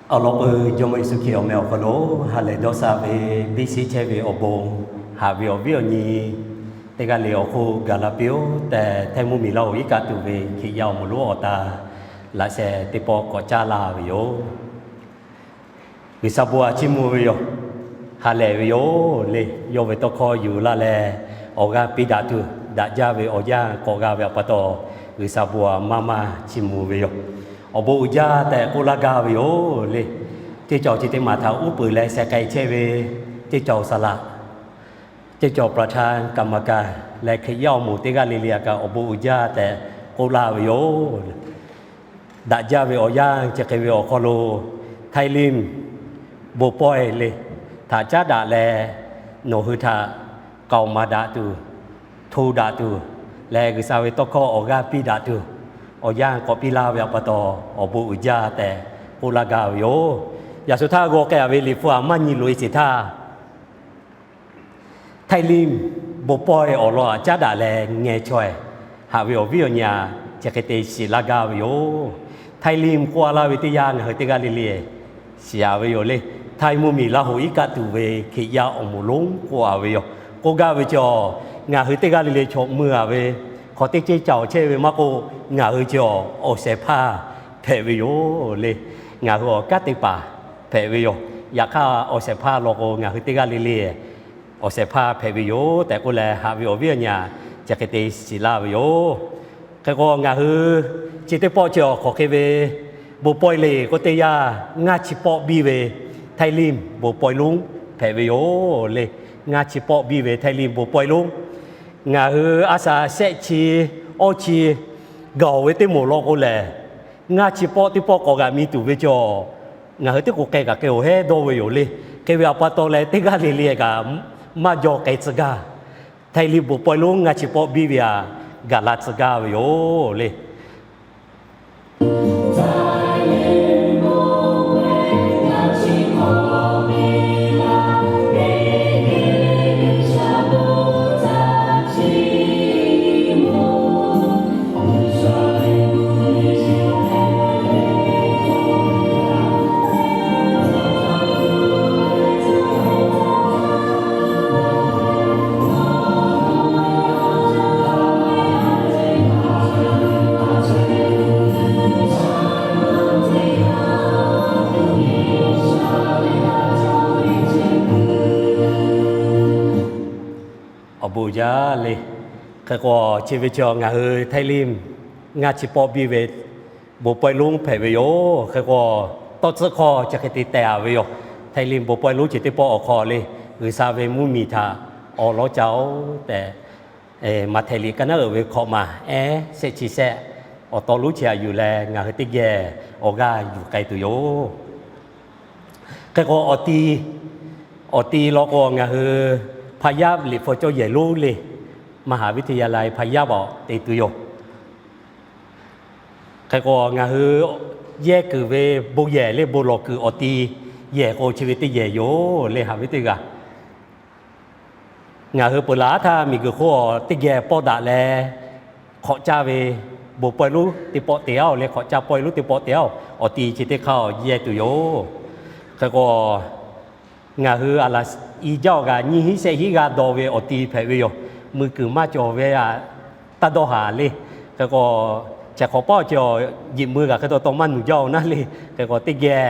Awˬ lawn k'o, Jawˇmawˇ Yeˍsuˆ Hkriꞈ awˬ meh awˬ hk'aw lo ha lehˬ dawˇ sha ve biˇ shiˉ chehˇ ve awˬ bon, haꞈ ve awˬ viˉ awˬ nyi teˇ g'aˇ le awˬ hk'oˆ gaˬ la piˇ-oˆ tehꞈ, htaiˇ mvuhˇmiˬ laˇ hoꞈ iˉ kaˆ tuˬ ve Hkriꞈ yaˇ awˬ moˍ lonˉ awˬ ta laꞈ sheh teˇ pawˆ k'awꞈ caˇ laˇ ve yoˬ. G'uiˬsha bon htaꞈ chiˇ mvuh ve yoˬ. Ha lehˬ ve yoˬ le. Yawˇ ve tawˇ hkawˇ yuˬ laˇ leh, awˬ g'aˇ piˇ daꞈ tuˬ, daꞈ jaˇ ve awˬ yanˇ k'awꞈ g'a ve awˬ pa taw, G'uiˬsha bon htaꞈ maˇ maˇ chiˇ mvuh ve yoˬ. Awˬ bon uiˍ jaˇ tehꞈ k'oˆ laˇ gaˇ ve yoˬ le. Teˇ cawˬ chi teˇ maˬ htaꞈ uˉ peunˍ leh sheh k'ai chehˇ ve teˇ cawˬ saˍ laꞈ, teˇ cawˬ ประธานกรรมการ leh Hkriꞈ yaˇ awˬ moˍ teˇ g'aˇ le le htaꞈ kaꞈ awˬ bon uiˍ jaˇ tehꞈ k'oˆ laˇ ve yoˬ. Daꞈ jaˇ ve awˬ yanˇ chi hk'e ve awˬ hk'aw lo, Htaiˇ Limˇ bon pawehˇ le htaꞈ caˉ daꞈ leh, nawˬ hui htaꞈ k'aoˍ maˍ daꞈ tuˬ, hto daꞈ tuˬ, leh G'uiˬsha ve tawˇ hkawˇ awˬ g'aˇ piˇ daꞈ tuˬ, awˬ yanˇ k'awꞈ piˇ laˇ ve awˬ pa taw, awˬ bon uiˍ jaˇ tehꞈ k'oˆ laˇ gaˇ ve yoˬ. Yaꞈ shu htaˇ g'aw k'ai-a ve Liꞈ hpu htaꞈ maˇ nyi loꞈ-e sheˍ htaˇ, Htaiˇ Limˇ bon pawehˇ awˬ lawn htaꞈ caˉ daꞈ leh ngeh chaweh haꞈ ve awˬ viˉ awˬ nyi htaꞈ chi hk'e te shiˍ laˇ gaˇ ve yoˬ. Htaiˇ Limˇ k'oˆ-a laˇ ve teˇ yanˇ ngaˬ hui teˇ g'aˇ le le shiˍ-a ve yoˬ le. Htaiˇ mvuhˇmiˬ laˇ hoꞈ iˉ kaˆ tuˬ ve Hkriꞈ yaˇ awˬ moˍ lonˉ k'oˆ-a ve yoˬ. K'oˆ gaˇ ve chaw, ngaˬ hui teˇ g'aˇ le le chaw mui-a ve, hk'aw teˇ ceuˬ cawˬ chehˇ ve maˇ k'oˆ, ngaˬ hui chaw awˬ shehˍ hpaˇ hpehꞈ ve yoˬ le. Ngaˬ hui awˬ kanˉ te paˍ hpehꞈ ve yoˬ. Yaꞈ hk'aˇ, awˬ shehˍ hpaˇ law k'o, ngaˬ hui teˇ g'aˇ le le awˬ shehˍ hpaˇ hpehꞈ ve yoˬ tehꞈ k'oˆ leh, haꞈ ve awˬ viˉ awˬ nyi htaꞈ chi hk'e te shiˍ laˇ ve yoˬ. Hk'e k'o, ngaˬ hui chi teˇ pawˆ chi awˬ hk'aw hk'e ve bon pawehˇ le k'oˆ teˇ yanˇ, ngaˇ chi pawˆ biˇ ve Htaiˇ Limˇ bon pawehˇ lonˉ hpehꞈ ve yoˬ le. Ngaˇ chi pawˆ biˇ ve Htaiˇ Limˇ bon pawehˇ lonˉ, ngaˬ hui a shaꞈ shehˆ chi awˇ chi gaˬ-oˬ ve teˇ moˍ law k'o lehˬ, ngaˇ chi pawˆ teˇ pawˆ k'awꞈ g'aꞈ mi tuˬ ve chaw, ngaˬ hui teˇ k'o k'ai kaꞈ k'ai-oˬ heˉ dawˇ ve yoˬ le. Hk'e ve awˬ pa taw leh, teˇ g'aˇ le le kaꞈ maˇ jaw k'ai tcuh gaˇ. Htaiˇ Limˇ bon pawehˇ lonˉ ngaˇ chi pawˆ biˇ ve htaꞈ gaˬ la tcuh gaˇ ve yoˬ le. Awˬ bon jaˇ le. Hk'e k'o, chi ve chaw ngaˬ hui Htaiˇ Limˇ ngaˇ chi pawˆ biˇ ve bon pawehˇ lonˉ hpehꞈ ve yoˬ. Hk'e k'o, tawˇ tcuhˆ hkawˇ chi hk'e te teh-a ve yoˬ. Htaiˇ Limˇ bon pawehˇ lonˉ chi teˇ pawˆ awˬ hk'aw le, G'uiˬsha ve mvuhˇmiˬ htaꞈ awˬ lawn ca-oˬ tehꞈ, Maꞈhtehˍ liꞈ ka naˉ uiˍ ve hkawꞈ maˬ ehˉ shehˆ chi shehˆ awˬ taw lonˉ chi htaꞈ yuˬ leh ngaˬ hui teˇ geh awˬ g'aˇ yuˬ k'ai tuˬ yoˬ. Hk'e k'o, awˬ ti law k'o, ngaˬ hui hpaˇ yaˇ liꞈ hpu cawˇ yehˬ lonˉ le, มหาวิทยาลัย hpaˇ yaˇ paˍ te tuˬ yoˬ. Hk'e k'o, ngaˬ hui yehˇ kuiˬ ve bon yehˬ le, bon lawˬ kuiˬ awˬ ti yehˬ k'o, chi ve teˇ yehˬ yoˬ le, haꞈ ve teˇ g'aˇ. Ngaˬ hui peuˬ laˬ aˉ htaˇ miˬguiˬ hk'oˆ teˇ geh pawˆ daꞈ leh, hk'awꞈ caˇ ve bon pawehˇ lonˉ teˇ pawˆ te-a-oˬ le, hk'awꞈ caˇ pawehˇ lonˉ teˇ pawˆ te-a-oˬ, awˬ ti chi teˇ hk'aˇ yehˇ tuˬ yoˬ. Hk'e k'o, ngaˬ hui a laꞈ i jaˇ awˬ g'aꞈ nyiˇ hinˉ shehˆ hinˉ g'aˇ dawˬ ve awˬ ti hpehꞈ ve yoˬ. Mui kuiˬ maˇ cawˬ ve taˇ dawˇ haˍ le. Hk'e k'o, chehˬ hk'awꞈ pawˆ cawˬ, jiꞈ mui kaꞈ hk'e taw taw maˇ nuˬ jaˇ-oˬ naˉ le. Hk'e k'o, teˇ geh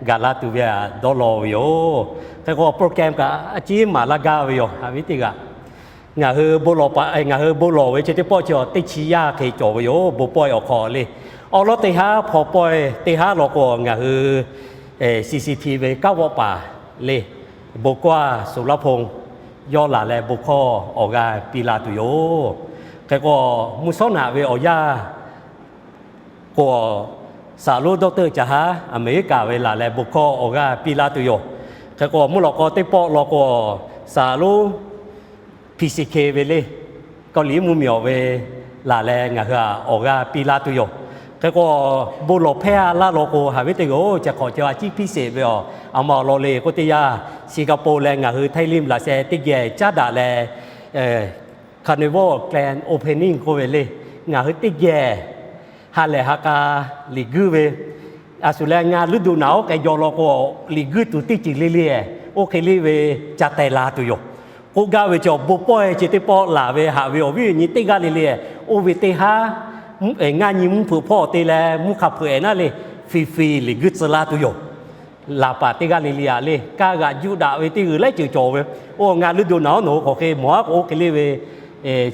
gaˬ la tuˬ ve htaꞈ dawˇ law ve yoˬ. Hk'e k'o, program kaꞈ a ciˉ maˍ laˇ gaˇ ve yoˬ, haꞈ ve teˇ g'aˇ. Ngaˬ hui bon lawˬ paˍ, ngaˬ hui bon lawˬ ve chi teˇ pawˆ chi teˇ chi yaˇ hk'e cawˬ ve yoˬ, bon pawehˇ awˬ hk'aw le. Awˬ lawn teˇ haˉ hpaw pawehˇ teˇ haˉ law k'o, ngaˬ hui CCTV ve kanˉ vawˆ paˍ le, bon kawˇ Suˍlaˉhponˇ yawˇ laˬ leh bon hkawˇ awˬ g'aˇ piˇ la tuˬ yoˬ. Hk'e k'o, mvuhˇ shawˉ naꞈ ve awˬ yanˇ k'o, saˍ lonˉ ดอกเตอร์ Caˬ haˉ Aˍmeˍriˆkaˍ ve laˬ leh bon hkawˇ awˬ g'aˇ piˇ laˇ tuˬ yoˬ. Hk'e k'o, mvuhˇ lawꞈ k'aw teˇ pawˆ law k'o, saˍ lonˉ PCK ve le, Kawˇliˍ mvuhˇmiˬ awˬ ve laˬ leh ngaˬ hui htaꞈ awˬ g'aˇ piˇ laˇ tuˬ yoˬ. Hk'e k'o, bon lawˬ hpehˇ-a laˇ law k'o, haꞈ ve teˇ g'aˇ-oˬ, chi hk'awꞈ chi a ciˉ piˇ sheˍ ve aˬ, a ma awˬ lawn le k'oˆ teˇ yanˇ, Singapore leh ngaˬ hui Htaiˇ Limˇ laꞈ sheh teˇ geh caˉ daꞈ leh, Carnival grand opening k'oˆ ve le, ngaˬ hui teˇ geh ha lehˬ ha k'a liꞈ guiˇ ve, a shuˍ leh ngaˬ luˇ duˬ naˬ oˉ k'ai jaw law k'o, liꞈ guiˇ tuˬ teˇ ceuˬ le le oˇ hk'e le ve ca teh la tuˬ yoˬ. K'oˆ gaˇ ve chaw bon pawehˇ chi teˇ pawˆ laˬ ve haꞈ ve awˬ viˉ awˬ nyi teˇ g'aˇ le le, oˇ ve teˇ haˉ ngaˇ nyi mvuhˇ hpeuꞈ hpawˇ te leh mvuhˇ hk'a hpeuꞈ-ehˍ naˉ le, fiˍ fiˍ liꞈ guiˇ tcuh la tuˬ yoˬ. Laˬ paˍ teˇ g'aˇ le le aꞈ le, kaˇ g'aꞈ juˆ daꞈ ve teˇ g'uiˬ laiˉ ceuˬ cawˬ ve. Oˇ ngaˬ luˇ duˬ naˬ oˉ nawˬ hui k'awꞈ hk'e mawˬ aˉ k'o, oˇ hk'e le ve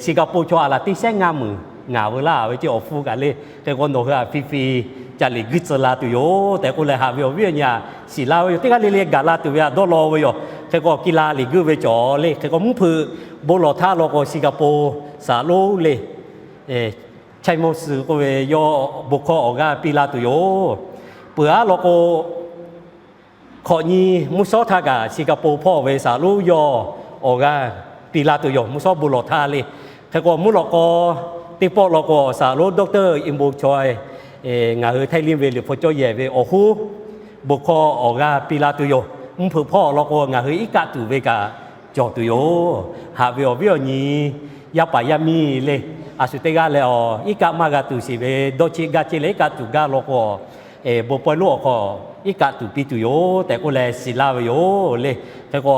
Singapore chaw aˬ laˬ teˇ shehnˉ ngaˇ meunˍ ngaˬ veu laˇ ve ceˇ awˬ hpfuhˇ kaꞈ le. Hk'e k'o nawˬ hui haꞈ fiˍ fiˍ ca liꞈ guiˇ tcuh la tuˬ yoˬ tehꞈ k'oˆ leh, haꞈ ve awˬ viˉ awˬ nyi aꞈ shiˍ laˇ ve yoˬ. Teˇ g'aˇ le le gaˬ la tuˬ ve aꞈ dawˇ law ve yoˬ. Hk'e k'o awˬ ki la liꞈ guiˇ ve cawˬ le. Hk'e k'o mvuhˇ hpeuꞈ bon lawˬ htaˇ law k'o Singapore saˍ lonˉ le, Chairman Sir k'oˆ ve yawˇ bon hkawˇ awˬ g'aˇ piˇ la tuˬ yoˬ. Peuˬ aˉ law k'o, hk'awꞈ nyi mvuhˇ shawˉ htaˇ kaꞈ Singapore hpawˇ ve saˍ lonˉ yawˇ awˬ g'aˇ piˇ la tuˬ yoˬ, mvuhˇ shawˉ bon lawˬ htaˇ le. Hk'e k'o mvuhˇ lawꞈ k'aw teˇ pawˆ law k'o, saˍ lonˉ Doctor Inbo Choi, ngaˬ hui Thai Lim ve liꞈ hpu cawˇ yehˬ ve awˬ hoˉ bon hkawˇ awˬ g'aˇ piˇ la tuˬ yoˬ. Mvuhˇ hpeuꞈ hpawˇ law k'o, ngaˬ hui iˉ kaˆ tuˬ ve kaꞈ cawˬ tuˬ yoˬ. Haꞈ ve awˬ viˉ awˬ nyi yaˇ paˍ yaˇ miˇ le, a shu teˇ g'aˇ leh awˬ iˉ kaˆ maˇ g'a tuˬ shiˍ ve dawˇ cheˆ gaˇ cheˆ leh iˉ kaˆ tuˬ gaˇ law k'o, bon pawehˇ lonˉ awˬ hk'aw iˉ kaˆ tuˬ piˇ tuˬ yoˬ tehꞈ k'oˆ leh shiˍ laˇ ve yoˬ le. Hk'e k'o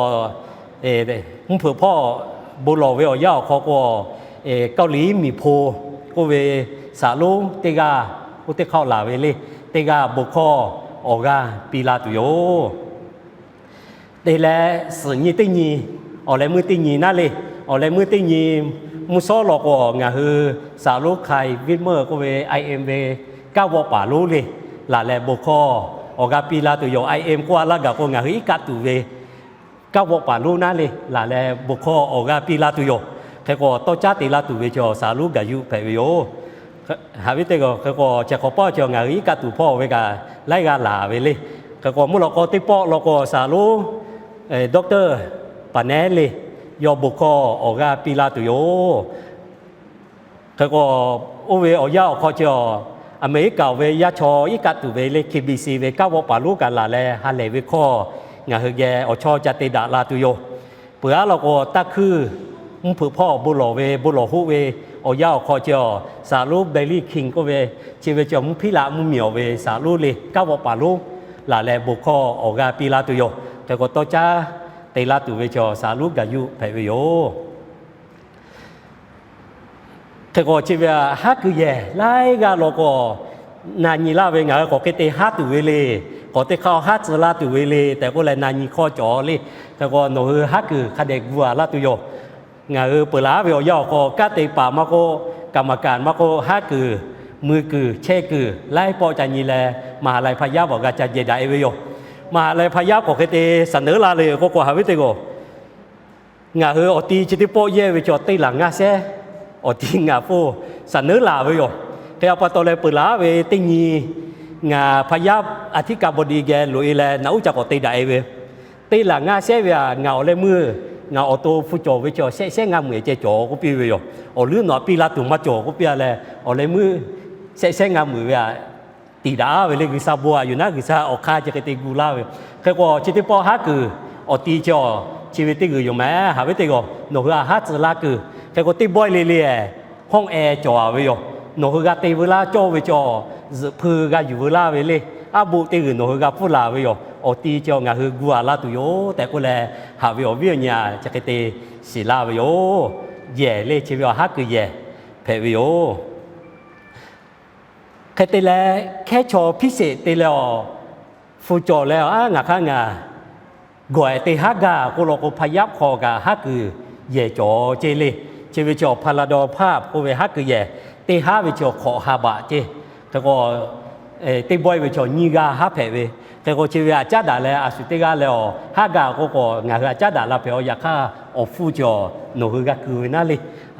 mvuhˇ hpeuꞈ hpawˇ bon lawˬ ve awˬ yanˇ awˬ hk'aw k'o, Kawˇ liˍ miˬ hpo k'oˆ ve saˍ lonˉ teˇ g'aˇ, oˇ teˇ hk'aˇ laˬ ve le, teˇ g'aˇ bon hkawˇ awˬ g'aˇ piˇ la tuˬ yoˬ. Te leh suhˍ nyi teˇ nyi, awˬ leh meuˇ teˇ nyi naˉ le, awˬ leh meuˇ teˇ nyi mvuhˇ shawˉ law k'o, ngaˬ hui saˍ lonˉ Kai Wimmer k'oˆ ve I M ve kanˉ vawˆ paˍ lonˉ le, laˬ leh bon hkawˇ awˬ g'aˇ piˇ la tuˬ yoˬ. I M k'oˆ a laˇ gaˬ k'o, ngaˬ hui iˉ kaˆ tuˬ ve kanˉ vawˆ paˍ lonˉ naˉ le, laˬ leh bon hkawˇ awˬ g'aˇ piˇ la tuˬ yoˬ. Hk'e k'o tawˇ caˉ te laˇ tuˬ ve chaw saˍ lonˉ Gaˬ yuˆ hpehꞈ ve yoˬ. Haꞈ ve teˇ g'aˇ, hk'e k'o chi hk'awꞈ pawˆ chaw ngaˬ hui iˉ kaˆ tuˬ hpawˇ ve kaꞈ laiˉ g'aˇ laˬ ve le. Hk'e k'o mvuhˇ lawꞈ k'aw teˇ pawˆ law k'o saˍ lonˉ Doctor Paˍ nehˉ le, yawˇ bon hkawˇ awˬ g'aˇ piˇ la tuˬ yoˬ. Hk'e k'o, oˇ ve awˬ yanˇ awˬ hk'aw chi awˬ, Aˍmeˍriˆkaˍ ve yaˇ chaw iˉ kaˆ tuˬ ve le, K B C ve kanˉ vawˆ paˍ lonˉ kaꞈ laˬ leh ha lehˬ ve hkawˇ ngaˬ hui geh awˬ chawˇ ca te daꞈ la tuˬ yoˬ. Peuˬ aˉ law k'o, taˇ hkuiˇ mvuhˇ hpeuꞈ hpawˇ bon lawˬ ve bon lawˬ hoˆ ve awˬ yanˇ awˬ hk'aw chi awˬ, saˍ lonˉ Billy King k'oˆ ve, chi ve chi awˬ mvuhˇ hpiˉ laꞈ mvuhˇ miˬ awˬ ve saˍ lonˉ le, kanˉ vawˆ paˍ lonˉ laˬ leh bon hkawˇ awˬ g'aˇ piˇ la tuˬ yoˬ. Hk'e k'o tawˇ caˉ te laˇ tuˬ ve chi awˬ saˍ lonˉ Gaˬ yuˆ hpehꞈ ve yoˬ. Hk'e k'o chi ve haˉ kuiˬ yehˬ laiˉ g'aˇ law k'o, na nyi laˇ ve ngaˬ hui k'awꞈ hk'e te haˉ tuˬ ve le, k'awꞈ teˇ hk'aˇ haˉ tcuh laˇ tuˬ ve le tehꞈ k'oˆ leh na nyi hkawˇ cawˬ le. Hk'e k'o nawˬ hui haˉ kuiˬ hk'a dehꞈ gu a laˇ tuˬ yoˬ. Ngaˬ hui peuˬ laˬ ve awˬ yanˇ awˬ hk'aw kanˉ te paˍ maˇ k'oˆ, กรรมการ maˇ k'oˆ, haˉ kuiˬ, mui kuiˬ, chehˇ kuiˬ laiˉ pawˆ ca nyi leh, มหาลัยพายัพ awˬ g'a ca jehˬ daꞈ e ve yoˬ. มหาลัยพายัพ k'awꞈ hk'e te saˍ neˉ laˇ le k'oˆ k'o, haꞈ ve teˇ g'aˇ, ngaˬ hui awˬ ti chi teˇ pawˆ yehˇ ve chaw teˇ laˬ ngaˇ shehˉ, awˬ ti ngaˬ hpfuhˇ saˍ neˉ laˬ ve yoˬ. Hk'e a pa taw leh peuˬ laˬ ve teˇ nyi ngaˬ พายัพ อธิการบดี geh loꞈ e leh naꞈ uˉ ca k'awꞈ te daꞈ e ve, teˇ laˬ ngaˇ shehˉ ve aꞈ ngaˬ awˬ leh meuˇ ngaˬ awˬ to hpu cawˬ ve chi shehˆ shehˉ ngaˇ meuꞈ ceh cawˬ k'oˆ piˇ ve yoˬ. Awˬ leuˉ nawˬ aꞈ piˇ laˇ tuˬ maˇ cawˬ k'oˆ piˇ a leh, awˬ leh meuˇ shehˆ shehˉ ngaˇ meuꞈ ve aꞈ tiˍ daꞈ ve le. G'uiˬsha bon aꞈ yuˬ naˉ G'uiˬsha awˬ hk'aˇ chi hk'e te gu laˇ ve. Hk'e k'o chi teˇ pawˆ haˉ kuiˬ awˬ ti chi awˬ chi ve teˇ g'uiˬ yoˬ meh, haꞈ ve teˇ g'aˇ, nawˬ hui aꞈ haˉ tcuh laˇ kuiˬ. Hk'e k'o teˇ bawehˇ le le hawˇ eh cawˬ a ve yoˬ. Nawˬ hui g'a te veu laˇ cawˇ ve chi awˬ zuhꞈ hpui g'a yuˬ veu laˇ ve le. Aˉ boˆ teˇ g'uiˬ nawˬ hui g'a pfuhˇ laˬ ve yoˬ. Awˬ ti chi awˬ ngaˬ hui gu a laˇ tuˬ yoˬ tehꞈ k'oˆ leh, haꞈ ve awˬ viˉ awˬ nyi aꞈ chi hk'e te shiˍ laˇ ve yoˬ. Yehˬ le chi ve awˬ haˉ kuiˬ yehˬ hpehꞈ ve yoˬ. Hk'e te leh, hkehˉ chaw hpiˇ sheˍ te leh awˬ, hpu cawˬ leh awˬ, aˉ ngaˬ hk'aˇ ngaˬ gawˬ ehˍ te haˉ gaˇ k'oˆ law k'o, พายัพ hk'aw kaꞈ haˉ kuiˬ yehˬ cawˬ ceˇ le. Chi ve chi awˬ พาราดอนพับ k'oˆ ve haˉ kuiˬ yehˬ, teˇ haˉ ve chi awˬ hk'awꞈ ha baꞈ ceˇ. Hk'e k'o teˇ bawehˇ ve chi awˬ nyiˇ g'aˇ haˉ hpehꞈ ve. Hk'e k'o chi ve aꞈ caˉ daꞈ leh a shu teˇ g'aˇ leh awˬ haˉ gaˇ k'oˆ k'o, ngaˬ hui aꞈ caˉ daꞈ la hpehꞈ awˬ. Yaꞈ hk'aˇ awˬ hpfuhˇ chi awˬ nawˬ hui g'a ku ve naˉ le,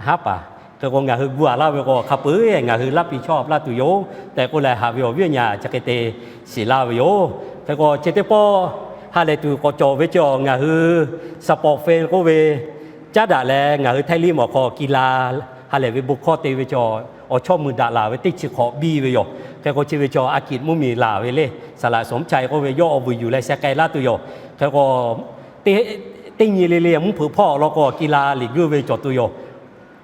haˉ paˍ. Hk'e k'o ngaˬ hui gu a laˇ ve k'o, hk'a peu-eˬ ngaˬ hui รับผิดชอบ laˇ tuˬ yoˬ tehꞈ k'oˆ leh, haꞈ ve awˬ viˉ awˬ nyi aꞈ chi hk'e te shiˍ laˇ ve yoˬ. Hk'e k'o chi teˇ pawˆ ha lehˬ tuˬ k'awꞈ cawˬ ve chi awˬ, ngaˬ hui สปอร์ตเฟรนด์ k'oˆ ve caˉ daꞈ leh ngaˬ hui ไทยริม awˬ hk'aw กีฬา ha lehˬ ve bon hkawˇ te ve chi awˬ, awˬ chawˇ mui daꞈ laˬ ve teˇ chi hk'awꞈ biˇ ve yoˬ. Hk'e k'o chi ve chi awˬ อากิจ mvuhˇmiˬ laˬ ve le, saˍ laꞈ shawˍ mvuhˇ chaˇ k'oˆ ve yawˇ awˬ vuiˬ yuˬ leh sheh k'ai laˇ tuˬ yoˬ. Hk'e k'o teˇ nyi le le mvuhˇ hpeuꞈ hpawˇ awˬ lawn k'o กีฬา liꞈ guiˇ ve cawˬ tuˬ yoˬ.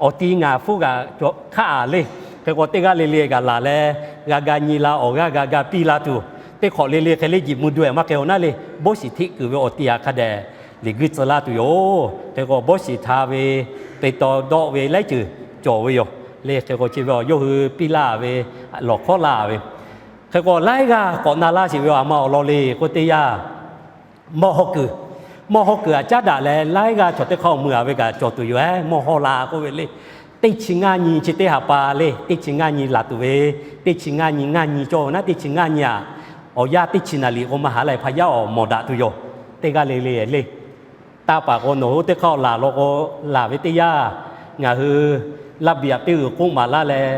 Awˬ ti ngaˬ hpfuhˇ kaꞈ hk'aˆ a le. Hk'e k'o teˇ g'aˇ le le kaꞈ laˬ leh g'a ga nyi la awˬ g'aˇ g'a ga piˇ la tuˬ. Teˇ hk'awꞈ le le hk'e le jiꞈ mvuh duˇ-e maˇ k'ai-o naˉ le, bawˇ shiˍ hteˆ kuiˬ ve awˬ ti aꞈ hk'a dehꞈ liꞈ guiˇ tcuh laˇ tuˬ yoˬ. Hk'e k'o bawˇ shiˍ hta ve, te taw dawˆ ve laiˉ ceuˬ cawˬ ve yoˬ le. Hk'e k'o chi ve awˬ yawˇ hui piˇ laˇ ve, lawˬ hkawˉ laˇ ve, hk'e k'o laiˉ g'aˇ k'awꞈ na laˇ sheˍ ve awˬ a ma awˬ lawn le k'oˆ teˇ yanˇ, mawˇ hawˇ kuiˬ, mawˇ hawˇ kuiˬ aꞈ caˉ daꞈ leh laiˉ g'aˇ chaw teˇ hk'aˇ awˬ mui a ve kaꞈ cawˬ tuˬ yoˬ. Ehˉ, mawˇ hawˇ la k'oˆ ve le. Teˇ chi ngaˇ nyi chi teˇ ha pa le, teˇ chi ngaˇ nyi laˬ tuˬ ve, teˇ chi ngaˇ nyi ngaˇ nyi cawˇ ve naˉ, teˇ chi ngaˇ nyi aꞈ, awˬ yanˇ teˇ chi naˍ riˍ k'o maˇ haꞈ leh hpaˇ yaˇ awˬ mawˬ daꞈ tuˬ yoˬ. Teˇ g'aˇ le le le, taˇ paˍ k'o nawˬ hui teˇ hk'aˇ laˬ law k'o, laˬ ve teˇ yanˇ, ngaˬ hui laˇ biꞈ aꞈ teˇ g'uiˬ k'oˆ maˍ laˇ leh,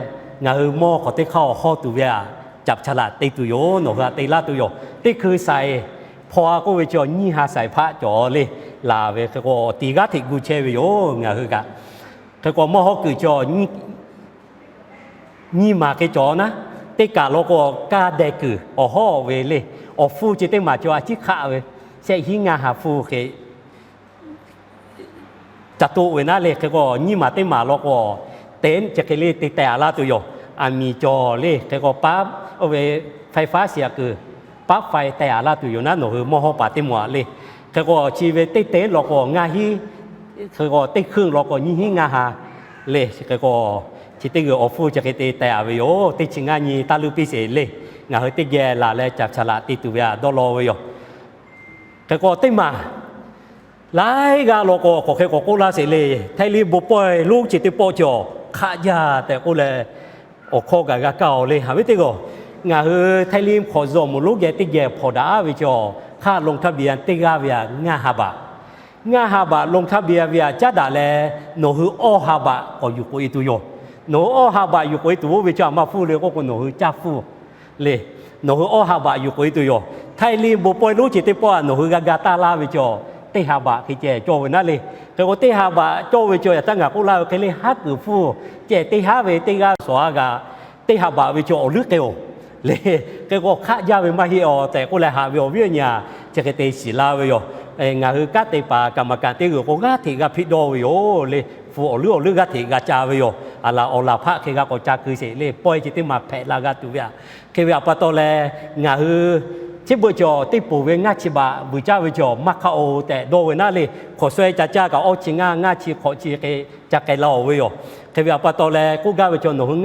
ngaˬ hui mawˇ hk'awꞈ teˇ hk'aˇ awˬ hawˇ tuˬ ve aꞈ, caꞈ hpu cha laꞈ te tuˬ yoˬ. Nawˬ hui aꞈ te laˇ tuˬ yoˬ. Teˇ hkui saiˍ hpaw a k'oˆ ve chi awˬ nyiˇ ha saiˍ hpaˆ cawˬ le, laˬ ve hk'e k'o awˬ ti g'aˇ hteꞈ gu chehˇ ve yoˬ ngaˬ hui kaꞈ. Hk'e k'o mawˇ hawˇ kuiˬ chi nyiˇ maˬ hk'e cawˬ naˉ, teˇ kaˬ law k'o kaˇ deh kuiˬ awˬ hawˉ ve le. Awˬ hpfuhˇ chi teˇ maˬ chi a ciˉ hk'aˆ ve, shehˆ hinˉ ngaˇ ha hpfuhˇ hk'e ca toˆ ve naˉ le. Hk'e k'o nyiˇ maˬ teˇ maˬ law k'o, te chi hk'e le te teh a laˇ tuˬ yoˬ. Aˬ miˍ cawˬ le. Hk'e k'o paˉ oˇ ve faiˇ faˉ shiˍ aꞈ kuiˬ, paˉ faiˇ teh a laˇ tuˬ yoˬ naˉ, nawˬ hui mawˇ hawˇ paˍ teˇ maˬ aꞈ le. Hk'e k'o chi ve teˇ te law k'o ngaˇ hinˉ, hk'e k'o teˇ hkui law k'o nyiˇ hinˉ ngaˇ ha le. Hk'e k'o chi teˇ g'uiˬ awˬ hpfuhˇ chi hk'e te teh a ve yoˬ. Teˇ chi ngaˇ nyi taˇ luˇ piˇ sheˍ le. Ngaˬ hui teˇ geh laˬ leh caꞈ cha laꞈ te tuˬ ve aꞈ dawˇ law ve yoˬ. Hk'e k'o teˇ maˬ laiˉ g'aˇ law k'o k'awꞈ hk'e k'awꞈ k'oˆ laˇ sheˍ le. Htaiˇ liˇ bon pawehˇ lonˉ chi teˇ pawˆ cawˬ hk'aˆ jaˇ tehꞈ k'oˆ leh, awˬ hkawˇ kaꞈ g'a kaˇ-oˬ le. Haꞈ ve teˇ g'aˇ, ngaˬ hui Htaiˇ liˇ hk'awꞈ zuhꞈ moˍ lonˉ geh teˇ geh hpawnˬ daꞈ ve cawˬ hk'aˆ ลงทะเบียน teˇ g'aˇ ve aꞈ ngaˇ ha baꞈ. Ngaˇ ha baꞈ ลงทะเบียน ve aꞈ caˉ daꞈ leh, nawˬ hui awˇ ha baꞈ k'awꞈ yuˬ k'oꞈ e tuˬ yoˬ. Nawˬ hui awˇ ha baꞈ yuˬ k'oꞈ e tuˬ oˇ ve chi a ma hpfuhˇ le k'oˆ k'o nawˬ hui caˇ hpfuhˇ le. Nawˬ hui awˇ ha baꞈ yuˬ k'oꞈ e tuˬ yoˬ. Htaiˇ liˇ bon pawehˇ lonˉ chi teˇ pawˆ a nawˬ hui g'a ga taˇ laˇ ve cawˬ teˇ ha baꞈ hk'e ceh cawˇ ve naˉ le. Hk'e k'o teˇ ha baꞈ cawˇ ve cawˬ yaꞈ htaˇ ngaˬ k'oˆ laˇ ve hk'e le haˉ kuiˬ hpfuhˇ ceh teˇ haˉ ve teˇ g'aˇ suhˍ a g'a teˇ ha baꞈ ve cawˬ awˬ leuˉ k'ai-oˬ le. Hk'e k'o hk'aˆ jaˇ ve maˇ heˆ-aˬ tehꞈ k'oˆ leh haꞈ ve awˬ viˉ awˬ nyi aꞈ chi hk'e te shiˍ laˇ ve yoˬ. Ngaˬ hui kanˉ te paˍ kaˍ maˍ kaˍ teˇ g'uiˬ k'o g'aˇ hteꞈ g'a hpiˆ dawˇ ve yoˬ le. Hpu awˬ leuˉ awˬ leuˉ g'aˇ hteꞈ g'a ca ve yoˬ. Aˬ laˬ awˬ laˬ hpaˆ hk'e g'a k'awꞈ ca keu sheˍ le. Pawehˇ chi teˇ maˬ hpehꞈ la g'a tuˬ ve aꞈ. Hk'e ve aꞈ pa taw leh, ngaˬ hui chi beuꞈ cawˬ teˇ poˬ ve ngaˇ chi baꞈ vuiˬ caˇ ve cawˬ maˇ hk'aˆ-oˬ tehꞈ dawˇ ve naˉ le. Hk'awꞈ shawehˇ ca caˇ kaꞈ awˇ chi ngaˇ, ngaˇ chi hk'awꞈ chi hk'e ca k'ai la-oˬ ve yoˬ. Hk'e ve aꞈ pa taw leh k'oˆ gaˇ ve cawˬ nawˬ hui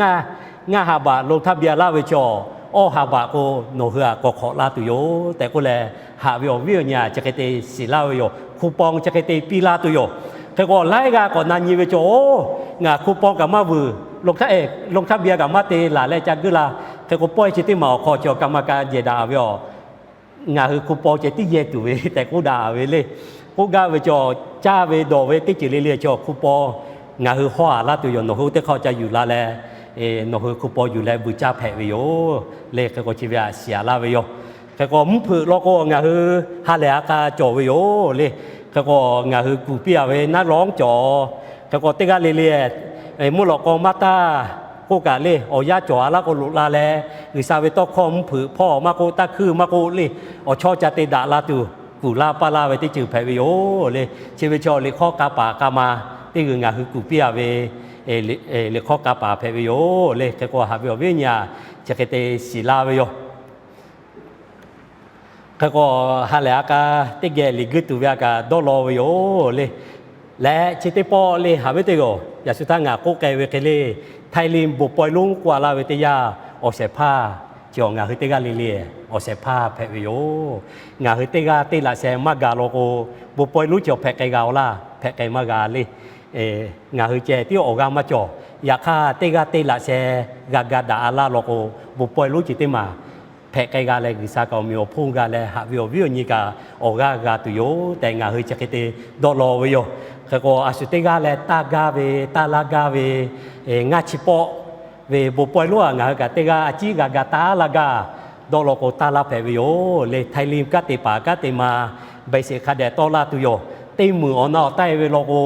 ngaˇ ha baꞈ ลงทะเบียน laˇ ve cawˬ, awˇ ha baꞈ k'o nawˬ hui aꞈ k'awꞈ hk'awꞈ la tuˬ yoˬ tehꞈ k'oˆ leh, haꞈ ve awˬ viˉ awˬ nyi aꞈ chi hk'e te shiˍ laˇ ve yoˬ. Coupon chi hk'e te piˇ laˇ tuˬ yoˬ. Hk'e k'o laiˉ g'aˇ k'awꞈ na nyi ve cawˬ-oˬ, ngaˬ coupon kaꞈ maˇ vuiˬ, ลงทะเบียน kaꞈ maˇ te laˬ leh ca guˇ la. Hk'e k'o pawehˇ chi teˇ maˬ awˬ hk'aw cawˬ kaˍ maˍ kaˍ jehˬ daꞈ ve yoˬ. Ngaˬ hui coupon ceh tiˉ yehˇ tuˬ ve tehꞈ k'oˆ daꞈ ve le. K'oˆ gaˇ ve cawˬ caˇ ve dawˬ ve teˇ ceuˬ le le cawˬ coupon ngaˬ hui hawˇ a laˇ tuˬ yoˬ. Nawˬ hui oˇ teˇ hk'aˇ ca yuˬ la leh, nawˬ hui coupon yuˬ leh vuiˬ caˇ hpehꞈ ve yoˬ le. Hk'e k'o chi ve aꞈ shiˍ a laˇ ve yoˬ. Hk'e k'o mvuhˇ hpeuꞈ law k'o ngaˬ hui ha lehˬ a k'a cawˬ ve yoˬ le. Hk'e k'o ngaˬ hui kuˬ piˇ a ve naˉ lawˉ cawˬ. Hk'e k'o teˇ g'aˇ le le mvuhˇ lawꞈ k'aw maˇ taˇ k'oˆ kaꞈ le, awˬ yanˇ cawˬ a laˇ k'o loꞈ la leh, G'uiˬsha ve tawˇ hkawˇ mvuhˇ hpeuꞈ hpawˇ maˇ k'oˆ, taˇ hkuiˇ maˇ k'oˆ le, awˬ chawˇ ca te daꞈ la tuˬ kuˬ laˇ paˇ laˇ ve teˇ ceuˬ hpehꞈ ve yoˬ le. Chi ve chaw liꞈ hk'awˇ k'a paˍ k'a ma teˇ g'uiˬ ngaˬ hui kuˬ piˇ a ve liꞈ hk'awˇ k'a paˍ hpehꞈ ve yoˬ le. Hk'e k'o haꞈ ve awˬ viˉ awˬ nyi aꞈ chi hk'e te shiˍ laˇ ve yoˬ. Hk'e k'o ha lehˬ a k'a teˇ geh liꞈ guiˇ tuˬ ve aꞈ kaꞈ dawˇ law ve yoˬ le. Leh chi teˇ pawˆ le haꞈ ve teˇ g'aˇ, yaꞈ shu htaˇ ngaˬ k'oˆ k'ai ve hk'e le, Htaiˇ liˇ bon pawehˇ lonˉ k'oˆ a laˇ ve teˇ yanˇ, awˬ shehˍ hpaˇ chi awˬ ngaˬ hui teˇ g'aˇ le le awˬ shehˍ hpaˇ hpehꞈ ve yoˬ. Ngaˬ hui teˇ g'aˇ teˇ laꞈ sheh maˇ gaˬ law k'o, bon pawehˇ lonˉ chi awˬ hpehꞈ k'ai g'a-oˬ laˇ, hpehꞈ k'ai maˇ g'a le. Ngaˬ hui ceh tiˉ awˬ g'aˇ maˇ cawˬ. Yaꞈ hk'aˇ teˇ g'aˇ teˇ laꞈ sheh g'a ga daꞈ a laˇ law k'o, bon pawehˇ lonˉ chi teˇ maˬ hpehꞈ k'ai g'a leh, G'uiˬsha kaꞈ awˬ meꞈ awˬ hponˇ g'a leh haꞈ ve awˬ viˉ awˬ nyi kaꞈ awˬ g'aˇ g'a tuˬ yoˬ tehꞈ ngaˬ hui chi hk'e te dawˇ law ve yoˬ. Hk'e k'o a shu teˇ g'aˇ leh taˇ gaˇ ve, taˇ laˇ gaˇ ve, ngaˇ chi pawˆ ve bon pawehˇ lonˉ aꞈ ngaˬ hui kaꞈ teˇ g'aˇ a ciˉ g'a ga taˇ laˇ gaˇ. Dawˇ law k'o taˇ laˇ hpehꞈ ve yoˬ le. Htaiˇ liˇ kanˉ te paˍ kanˉ te ma ใบเสร็จ hk'a dehꞈ tawˆ laˇ tuˬ yoˬ. Teˇ meunˍ awˬ na awˬ taˆ e ve law k'o,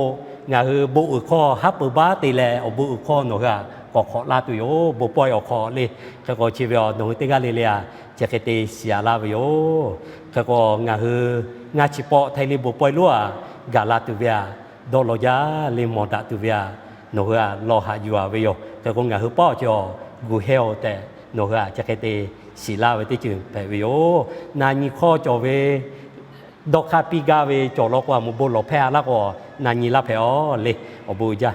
ngaˬ hui bon uiˍ hkawˇ haˉ peuˬ baˉ te leh awˬ bon uiˍ hkawˇ nawˬ hui aꞈ k'awꞈ hk'awꞈ laˇ tuˬ yoˬ. Bon pawehˇ awˬ hk'awꞈ le. Hk'e k'o chi ve aꞈ nawˬ hui teˇ g'aˇ le le aꞈ chi hk'e te shiˍ a laˇ ve yoˬ. Hk'e k'o ngaˬ hui ngaˇ chi pawˆ Htaiˇ liˇ bon pawehˇ lonˉ aꞈ gaˬ la tuˬ ve aꞈ dawˇ law jaˇ le. Mawˬ daꞈ tuˬ ve aꞈ nawˬ hui aꞈ law haꞈ yuˬ a ve yoˬ. Hk'e k'o ngaˬ hui paˉ awˬ cawˬ gu hehˇ-oˬ tehꞈ nawˬ hui aꞈ chi hk'e te shiˍ laˇ ve teˇ ceuˬ hpehꞈ ve yoˬ. Na nyi hkawˇ cawˬ ve, dawˇ hk'aˇ piˇ gaˇ ve cawˬ law k'o, a moˍ bon lawˬ hpehˇ a laˇ k'o, na nyi laˇ hpehꞈ a le. Awˬ bon uiˍ jaˇ.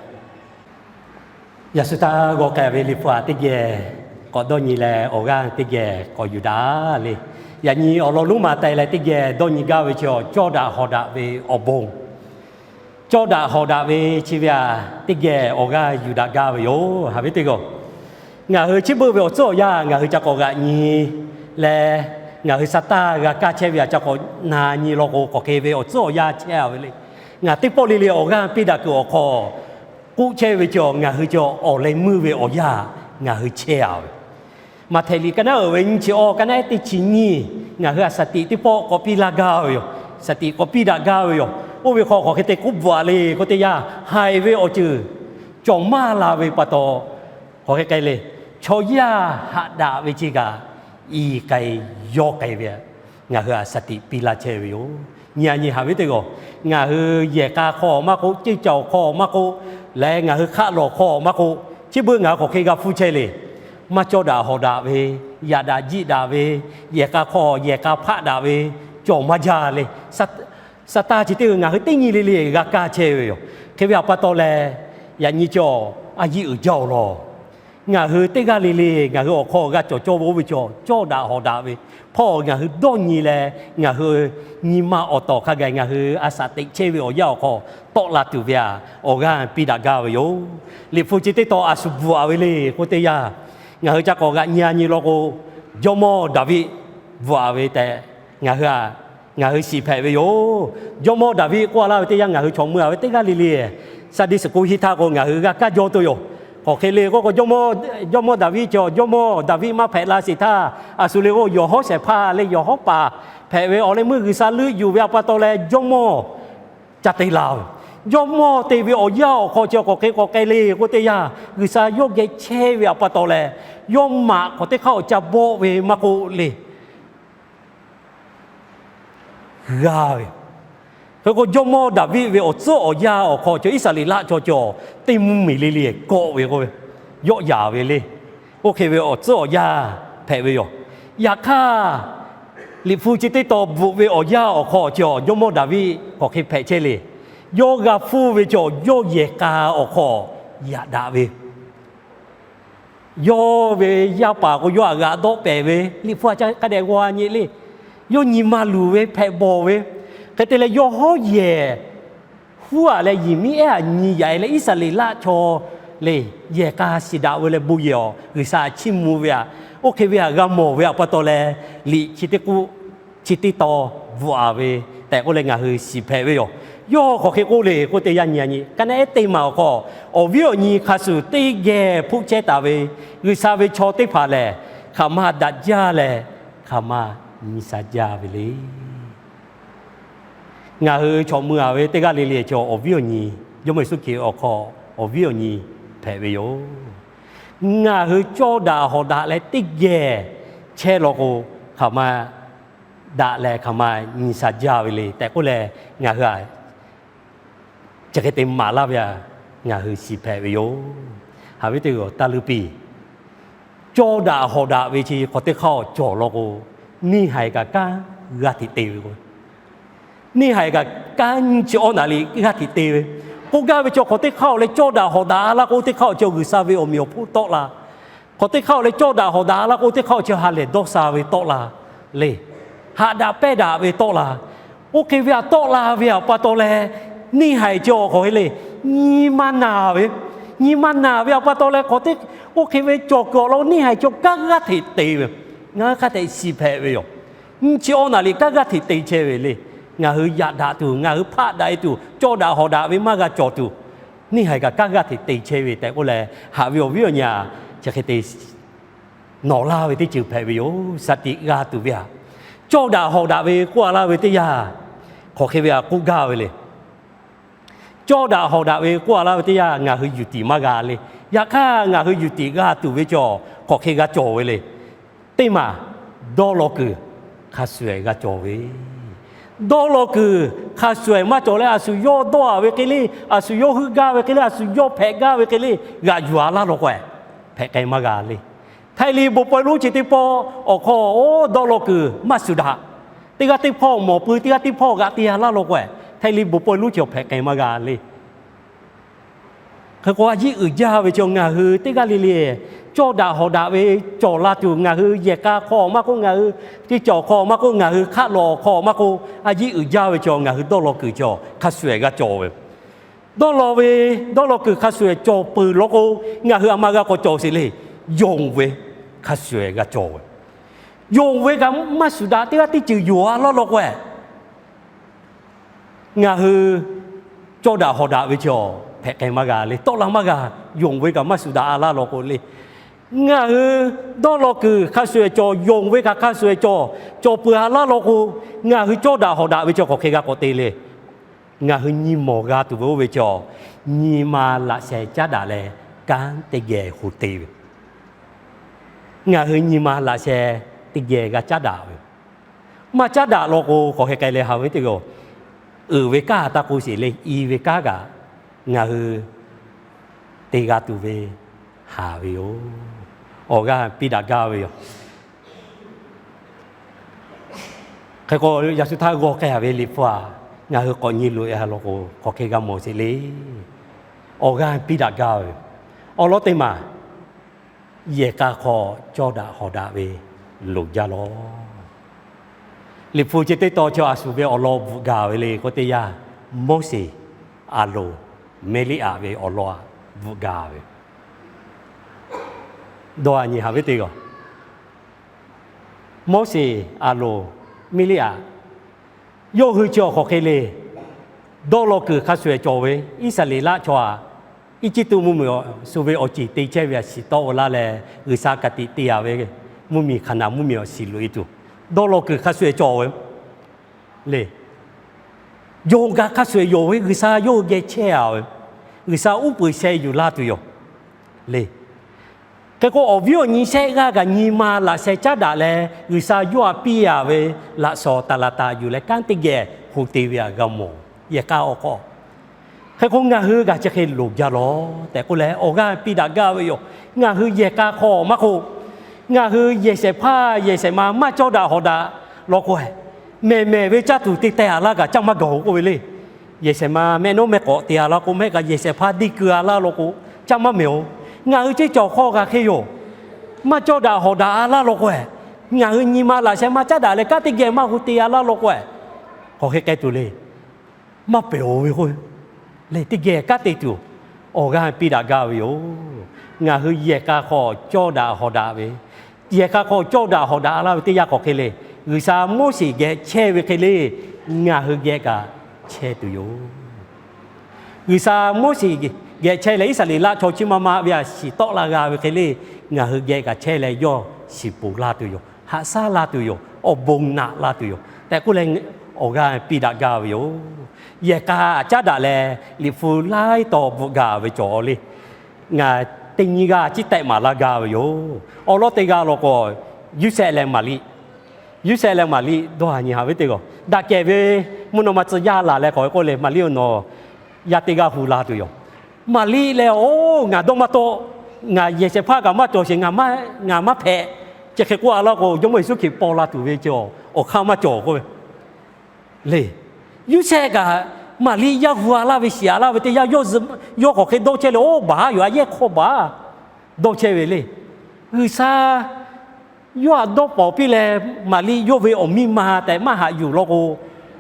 Yaꞈ shu htaˇ g'aw k'ai ve Liꞈ hpu aꞈ teˇ geh k'awꞈ dawˇ nyi leh, awˬ g'aˇ teˇ geh k'awꞈ yuˬ daꞈ le. Yaꞈ nyi awˬ lawn lonˉ ma teh leh teˇ geh dawˇ nyi gaˇ ve chi awˬ cawˇ daꞈ hawˍ daꞈ ve awˬ bon, cawˇ daꞈ hawˍ daꞈ ve chi ve aꞈ teˇ geh awˬ g'aˇ yuˬ daꞈ gaˇ ve yoˬ. Haꞈ ve teˇ g'aˇ, ngaˬ hui chi beuꞈ ve awˬ tcuhˉ awˬ yanˇ ngaˬ hui ca k'awꞈ g'aꞈ nyi leh, ngaˬ hui sa taˇ g'a kaˇ chehˇ ve aꞈ ca k'awꞈ na nyi law k'o, k'awꞈ hk'e ve awˬ tcuhˉ awˬ yanˇ chehˇ a ve le. Ngaˬ teˇ pawˆ le le awˬ g'aˇ piˇ daꞈ kuiˬ awˬ hk'aw k'oˆ chehˇ ve chi ngaˬ hui chi awˬ leh meuˇ ve awˬ yanˇ ngaˬ hui chehˇ a ve. Maꞈhtehˍ liꞈ ka naˉ uiˍ ve nyiˇ chi awˇ, ka naˉ ehˉ teˇ chi nyiˇ, ngaˬ hui aꞈ shaˍ tiꞈ teˇ pawˆ k'awꞈ piˇ laˇ gaˇ ve yoˬ. Shaˍ tiꞈ k'awꞈ piˇ daꞈ gaˇ ve yoˬ. Oˇ ve hk'aw k'awꞈ hk'e te k'oˆ bvuhꞈ a le k'oˆ teˇ yanˇ, haiˬ ve awˬ ceuˬ cawˬ maˇ la ve pa taw, k'awꞈ hk'e k'ai le, chaw yaˇ haꞈ daꞈ ve chi kaꞈ i k'ai yawˇ k'ai ve, ngaˬ hui aꞈ shaˍ tiꞈ piˇ laˇ chehˇ ve yoˬ. Nyi a nyi haꞈ ve teˇ g'aˇ, ngaˬ hui yehˬ k'a hk'aw maˇ k'oˆ, ceuˇ caoˬ hk'aw maˇ k'oˆ, leh ngaˬ hui hk'aˆ lawˬ hk'aw maˇ k'oˆ, chi beuꞈ ngaˬ hui k'awꞈ hk'e g'a hpuˇ chehˇ le. Maˇ cawˇ daꞈ hawˍ daꞈ ve, yaꞈ daꞈ jiˆ daꞈ ve, yehˬ k'a hk'aw yehˬ k'a hpaˆ daꞈ ve cawˬ maˇ jaˇ le. Saˍtanˍ chi teˇ g'aˇ ngaˬ hui teˇ nyi le le g'a kaˇ chehˇ ve yoˬ. Hk'e ve aꞈ pa taw leh, yaꞈ nyi cawˬ a yiˇ uiˍ jaˇ awˬ lawn, ngaˬ hui teˇ g'aˇ le le ngaˬ hui awˬ hk'aw g'a cawˬ cawˇ ve oˇ ve cawˬ cawˇ daꞈ hawˍ daꞈ ve hpawˇ ngaˬ hui dawˇ nyi leh, ngaˬ hui nyi ma awˬ tawˍ hk'a gaˬ ngaˬ hui aꞈ shaˍ teꞈ chehˇ ve awˬ yanˇ awˬ hk'aw tawˆ la tuˬ ve aꞈ awˬ g'aˇ piˇ daꞈ gaˇ ve yoˬ. Liꞈ hpu chi teˇ tawn a shu bvuhꞈ a ve le k'oˆ teˇ yanˇ, ngaˬ hui ca k'awꞈ g'aꞈ nyi a nyi law k'o, Jawˇmawˇ Daˍviˆ bvuhꞈ a ve tehꞈ ngaˬ hui aꞈ, ngaˬ hui shiˍ hpehꞈ ve yoˬ. Jawˇmawˇ Daˍviˆ k'oˆ a laˇ ve teˇ yanˇ ngaˬ hui chaw mui a ve teˇ g'aˇ le le Sunday school hiˆ htaˇ k'o ngaˬ hui g'a kaˇ jaw tuˬ yoˬ. K'awꞈ hk'e le k'oˆ k'o, Jawˇmawˇ Daˍviˆ cawˬ, Jawˇmawˇ Daˍviˆ maˇ hpehꞈ la sheˍ htaˇ, a shu le k'o yawˬ hawˉ shehˍ hpaˇ le yawˬ hawˉ paˍ hpehꞈ ve awˬ leh meuˇ G'uiˬsha leuˆ yuˬ ve aꞈ pa taw leh Jawˇmawˇ ca te la ve. Jawˇmawˇ te ve awˬ yanˇ awˬ hk'aw chi k'awꞈ hk'e k'awꞈ k'ai le k'oˆ teˇ yanˇ, G'uiˬsha yawˇ geh chehˇ ve aꞈ pa taw leh, yawˇ maꞈ k'awꞈ teˇ hk'aˇ awˬ ca bawˆ ve maˇ k'oˆ le g'a ve. Hk'e k'o, Jawˇmawˇ Daˍviˆ ve awˬ tcuhˉ awˬ yanˇ awˬ hk'aw cawˬ Iˉsaˍreˍlaˆ chaw cawˬ teˇ mvuhˇmiˬ le le kawˆ ve k'oˆ ve, yawˆ yaˍ ve le. Oˇ hk'e ve awˬ tcuhˉ awˬ yanˇ hpehꞈ ve yoˬ. Yaꞈ hk'aˇ, Liꞈ hpu chi teˇ tawn bvuhꞈ ve awˬ yanˇ awˬ hk'aw cawˬ Jawˇmawˇ Daˍviˆ k'awꞈ hk'e hpehꞈ chehˇ le. Yawˇ g'a hpuˇ ve cawˬ yawˇ yehˬ k'a awˬ hk'aw yaꞈ daꞈ ve, yawˇ ve yaˇ paˍ k'o yawˇ aꞈ g'aꞈ dawˆ pehˍ ve, Liꞈ hpu aꞈ ca hk'a dehꞈ g'aw nyi le. Yawˇ nyi ma luˬ ve hpehꞈ bawˬ ve, hk'e te leh yawˇ hawˉ yehˬ huˉ aꞈ leh yehˬ miˉ ehˉ aꞈ nyi yaꞈ e leh Iˉsaˍreˍlaˆ chaw le yehˬ k'a shiˍ daꞈ ve leh bon yehˬ awˬ G'uiˬsha aꞈ chiˇ mvuh ve aꞈ, oˇ hk'e ve aꞈ g'a mawˬ ve aꞈ pa taw leh, liꞈ chi teˇ k'oˆ chi teˇ tawn bvuhꞈ a ve tehꞈ k'oˆ leh ngaˬ hui shiˍ hpehꞈ ve yoˬ. Yawˇ k'awꞈ hk'e k'oˆ le k'oˆ teˇ yanˇ nyi a nyi, ka naˉ ehˉ teˇ maˬ awˬ hk'aw, awˬ viˉ awˬ nyi hk'a shuˍ teˇ geh hpuˆ chehˇ taˍ ve G'uiˬsha ve chaw teˇ hpaˍ lehˬ, hk'aˬ ma daꞈ jaˇ leh, hk'aˬ ma nyi sha jaˇ ve le. Ngaˬ hui chaw mui a ve teˇ g'aˇ le le cawˬ awˬ viˉ awˬ nyi, Jawˇmawˇ Yeˍsuˆ Hkriꞈ awˬ hk'aw awˬ viˉ awˬ nyi hpehꞈ ve yoˬ. Ngaˬ hui cawˇ daꞈ hawˍ daꞈ leh teˇ geh chehˇ law k'o, hk'aˬ ma daꞈ leh hk'aˬ ma nyi sha jaˇ ve le tehꞈ k'oˆ leh, ngaˬ hui aꞈ chi hk'e te maˍ laˇ ve aꞈ ngaˬ hui shiˍ hpehꞈ ve yoˬ. Haꞈ ve teˇ g'aˇ taˇ leuˉ piˇ. Cawˇ daꞈ hawˍ daꞈ ve chi hk'aw teˇ hk'aˇ awˬ cawˬ law k'o, neˇ haiˬ kaꞈ kanˉ g'aˇ hteꞈ te ve k'o, neˇ haiˬ kaꞈ kanˉ nyiˇ chi awˇ naˍ riˍ g'aˇ hteꞈ te ve, k'oˆ gaˇ ve chi hk'aw teˇ hk'aˇ awˬ leh cawˇ daꞈ hawˍ daꞈ la k'o, teˇ hk'aˇ awˬ chi G'uiˬsha ve awˬ meꞈ awˬ hponˇ tawˆ la. Hk'aw teˇ hk'aˇ awˬ leh cawˇ daꞈ hawˍ daꞈ la k'o, teˇ hk'aˇ awˬ chi ha lehˬ dawˇ sha ve tawˆ la le. Haꞈ daꞈ pehnˇ daꞈ ve tawˆ la. Oˇ hk'e ve aꞈ tawˆ la ve aꞈ pa taw leh, neˇ haiˬ chi awˬ hk'aw he le, nyi ma naˬ ve, nyi ma naˬ ve aꞈ pa taw leh hk'aw teˇ, oˇ hk'e ve cawˬ kuiˬ awˬ lawn neˇ haiˬ chi awˬ kanˉ g'aˇ hteꞈ te ve, ngaˬ hui hk'a hteꞈ shiˍ hpehꞈ ve yoˬ. Nyiˇ chi awˇ naˍ riˍ kanˉ g'aˇ hteꞈ te chehˇ ve le. Ngaˬ hui yaꞈ daꞈ tuˬ, ngaˬ hui hpaˆ daꞈ e tuˬ, cawˇ daꞈ hawˍ daꞈ ve maˇ g'a cawˬ tuˬ, neˇ haiˬ kaꞈ kanˉ g'aˇ hteꞈ te chehˇ ve tehꞈ k'oˆ leh, haꞈ ve awˬ viˉ awˬ nyi aꞈ chi hk'e te nawˬ laˇ ve teˇ ceuˬ hpehꞈ ve yoˬ. Shaˍ tiꞈ g'a tuˬ ve aꞈ, cawˇ daꞈ hawˍ daꞈ ve k'oˆ a laˇ ve teˇ yanˇ, hk'aˬ hk'e ve aꞈ k'oˆ gaˇ ve le. Cawˇ daꞈ hawˍ daꞈ ve k'oˆ a laˇ ve teˇ yanˇ, ngaˬ hui yuˬ tiˍ maˇ g'a le. Yaꞈ hk'aˇ, ngaˬ hui yuˬ tiˍ g'a tuˬ ve cawˬ, hk'aˬ hk'e g'a cawˬ ve le. Teˇ maˬ, dawˇ law kuiˬ hk'a shuˍ ehˍ g'a cawˬ ve. Dawˇ law kuiˬ hk'a shuˍ ehˍ maˇ cawˬ leh, a shu yawˇ dawˇ a ve hk'e le, a shu yawˇ heuˆ gaˇ ve hk'e le, a shu yawˇ hpehꞈ gaˇ ve hk'e le, g'aꞈ yuˬ a laˇ law k'o, hpehꞈ k'ai maˇ g'a le. Htaiˍ liꞈ bon pawehˇ lonˉ chi teˇ pawˆ awˬ hk'aw, oˇ dawˇ law kuiˬ maˇ shuˍ daꞈ. Teˇ g'aˇ teˇ hpawˇ mawˬ pui, teˇ g'aˇ teˇ hpawˇ g'aꞈ te a laˇ law k'o, Htaiˍ liꞈ bon pawehˇ lonˉ chi awˬ hpehꞈ k'ai maˇ g'a le. Hk'e k'o, a yiˉ uiˍ jaˇ ve chi ngaˬ hui teˇ g'aˇ le le cawˇ daꞈ hawˍ daꞈ ve cawˬ la tuˬ, ngaˬ hui yehˬ k'a hk'aw maˇ k'oˆ, ngaˬ hui teˇ cawˬ hk'aw maˇ k'oˆ, ngaˬ hui hk'aˆ lawˬ hk'aw maˇ k'oˆ, a yiˉ uiˍ jaˇ ve chi ngaˬ hui dawˇ law kuiˬ chi hk'a shuˍ ehˍ g'a cawˬ ve. Dawˇ law ve, dawˇ law kuiˬ hk'a shuˍ ehˍ cawˬ peuˬ law k'o, ngaˬ hui a ma g'a k'awꞈ cawˬ sheˍ le. Yonˍ ve hk'a shuˍ ehˍ g'a cawˬ ve. Yonˍ ve kaꞈ maˇ shuˍ daꞈ, teˇ g'aˇ teˇ ceuˬ yonˍ a laˇ law k'o, ngaˬ hui cawˇ daꞈ hawˍ daꞈ ve chi hpehꞈ k'ai maˇ g'a le. Tawˆ la maˇ g'a. Yonˍ ve kaꞈ maˇ shuˍ daꞈ a laˇ law k'o le, ngaˬ hui dawˇ law kuiˬ hk'a shuˍ ehˍ cawˬ, yonˍ ve kaꞈ hk'a shuˍ ehˍ cawˬ, cawˬ peuˬ a laˇ law k'o, ngaˬ hui cawˇ daꞈ hawˍ daꞈ ve chi hk'aˬ hk'e g'a k'awꞈ te le. Ngaˬ hui nyi mawˬ g'a tuˬ ve oˇ ve chi, nyi ma laꞈ sheh caˉ daꞈ leh kanˉ teˇ geh ho te ve. Ngaˬ hui nyi ma laꞈ sheh teˇ geh g'a caˉ daꞈ ve. Maˇ caˉ daꞈ law k'o, hk'aˬ hk'e k'ai leh haꞈ ve teˇ g'aˇ, uiˍ ve kanˉ a taˇ k'oˆ sheˍ le, i ve kanˉ kaꞈ ngaˬ hui te g'a tuˬ ve haꞈ ve yoˬ. Awˬ g'aˇ piˇ daꞈ gaˇ ve yoˬ. Hk'e k'o, yaꞈ shu htaˇ g'aw k'ai a ve Liꞈ hpu aꞈ ngaˬ hui k'awꞈ nyi loꞈ e a law k'o, hk'aˬ hk'e g'a mawˬ sheˍ le. Awˬ g'aˇ piˇ daꞈ gaˇ ve yoˬ. Awˬ lawn teˇ maˬ, yehˬ k'a hk'aw cawˇ daꞈ hawˍ daꞈ ve loˍ jaˇ lawˬ. Liꞈ hpu chi teˇ tawn chi a shu ve awˬ lawn bvuhꞈ gaˬ ve le k'oˆ teˇ yanˇ, Moˉseˍ, Aˍronˍ, Miˇliˆaꞈ ve awˬ lawn aꞈ bvuhꞈ gaˬ ve. Dawˇ a nyi haꞈ ve teˇ g'aˇ, Moˉseˍ, Aˍronˍ, Miˇliˆaꞈ, yawˇ hui chi awˬ hk'aw hk'e le. Dawˇ law kuiˬ hk'a shuˍ ehˍ cawˬ ve Iˉsaˍreˍlaˆ chaw aꞈ, Eˇjiˇtuꞈ mvuhˇmiˬ awˬ suh ve awˬ ceˬ te chehˇ ve aꞈ shiˍ tawˆ la leh, G'uiˬsha ka tiꞈ te a ve mvuhˇmiˬ, Hkaˍnanˍ mvuhˇmiˬ awˬ shiˍ loꞈ e tuˬ, dawˇ law kuiˬ hk'a shuˍ ehˍ cawˬ ve le. Yonˍ kaꞈ hk'a shuˍ ehˍ yonˍ ve G'uiˬsha yawˇ hui geh chehˇ a ve, G'uiˬsha uˉ peunˍ sheh yuˬ laˇ tuˬ yoˬ le. Hk'e k'o, awˬ viˉ awˬ nyi shehˆ g'aˇ kaꞈ nyi ma laꞈ sheh caˉ daꞈ leh, G'uiˬsha yawˇ aꞈ piˇ a ve laꞈ shawnˍ taˍ laˍ taˍ yuˬ leh kanˉ teˇ geh ho te ve aꞈ g'a mawˬ. Yehˬ k'a awˬ hk'aw, hk'e k'o, ngaˬ hui g'a chi hk'e loˍ jaˇ lawˬ tehꞈ k'oˆ leh, awˬ g'aˇ piˇ daꞈ gaˇ ve yoˬ. Ngaˬ hui yehˬ k'a hk'aw maˇ k'oˆ, ngaˬ hui yehˬ shehˍ hpaˇ yehˬ shehˍ ma maˇ cawˇ daꞈ hawˍ daꞈ law k'o, mehˬ mehˬ ve caˇ tuˬ te teh a laˇ kaꞈ caˇ maˇ gaˬ-oˬ k'oˆ ve le. Yehˬ shehˍ ma mehˆ nawˉ mehˆ k'awꞈ te a laˇ k'o, mehˆ kaꞈ yehˬ shehˍ hpaˇ deˇ keu a laˇ law k'o, caˇ maˇ mehˬ-oˬ. Ngaˬ hui ceˇ cawˬ hk'aw g'a hk'e yoˬ. Maˇ cawˇ daꞈ hawˍ daꞈ a laˇ law k'o, ngaˬ hui nyi ma laꞈ sheh maˇ caˉ daꞈ leh kanˉ teˇ geh maˇ hu te a laˇ law k'o, hk'aˬ hk'e k'ai tuˬ le. Maˇ pehˬ-oˬ ve k'o, le teˇ geh kanˉ te tuˬ awˬ g'aˇ piˇ daꞈ gaˇ ve yoˬ. Ngaˬ hui yehˬ k'a hk'aw cawˇ daꞈ hawˍ daꞈ ve, yehˬ k'a hk'aw cawˇ daꞈ hawˍ daꞈ a laˇ ve teˇ yanˇ hk'aˬ hk'e le. G'uiˬsha Moˉseˍ geh chehˇ ve hk'e le, ngaˬ hui geh kaꞈ chehˇ tuˬ yoˬ. G'uiˬsha Moˉseˍ geh chehˇ leh Iˉsaˍreˍlaˆ chaw chi ma ma ve aꞈ shiˍ tawˆ la g'a ve hk'e le, ngaˬ hui geh kaꞈ chehˇ leh yawˇ shiˍ ponˬ laˇ tuˬ yoˬ. Haꞈ shaˉ laˇ tuˬ yoˬ. Awˬ bon naꞈ laˇ tuˬ yoˬ tehꞈ k'oˆ leh, awˬ g'aˇ piˇ daꞈ gaˇ ve yoˬ. Yehˬ k'a caˉ daꞈ leh Liꞈ hpu laiˉ taw bvuhꞈ gaˬ ve cawˬ le. Ngaˬ teˇ nyi g'aˇ ciˉ tehꞈ maˍ laˇ gaˇ ve yoˬ. Awˬ lawn teˇ g'aˇ law k'o, Yoˇsehꞈ leh Maˍriˆ, Yoˇsehꞈ leh Maˍriˆ dawˇ a nyi haꞈ ve teˇ g'aˇ, daꞈ kehˬ ve mvuhˇ naw ma tcuh yaˇ laˬ leh k'awꞈ ve k'oˆ le, Maˍriˆ-oˬ, nawˬ yaˇ teˇ g'aˇ hu la tuˬ yoˬ. Maˍriˆ lehˬ, oˬ, ngaˬ dawˇ maˇ tawˆ, ngaˬ yehˬ shehˍ hpaˇ kaꞈ maˇ cawˬ sheˍ, ngaˬ maˇ hpehꞈ. Chi hk'e k'oˆ a laˇ k'o, Jawˇmawˇ Yeˍsuˆ Hkriꞈ paw la tuˬ ve chi awˬ hk'aˇ maˇ cawˬ k'oˆ ve le. Yoˇsehꞈ kaꞈ Maˍriˆ yaˇ hu a laˇ ve shiˍ a laˇ ve teˇ yanˇ, yawˇ k'awꞈ hk'e dawˇ chehˇ leh, oˇ baˬ yoˬ, a yehˇ hk'aw baˬ dawˇ chehˇ ve le. G'uiˬsha yawˇ htaꞈ dawˇ pawnˍ piˇ leh, Maˍriˆ yawˇ ve awˬ miˇ ma tehꞈ maˇ haꞈ yuˬ law k'o,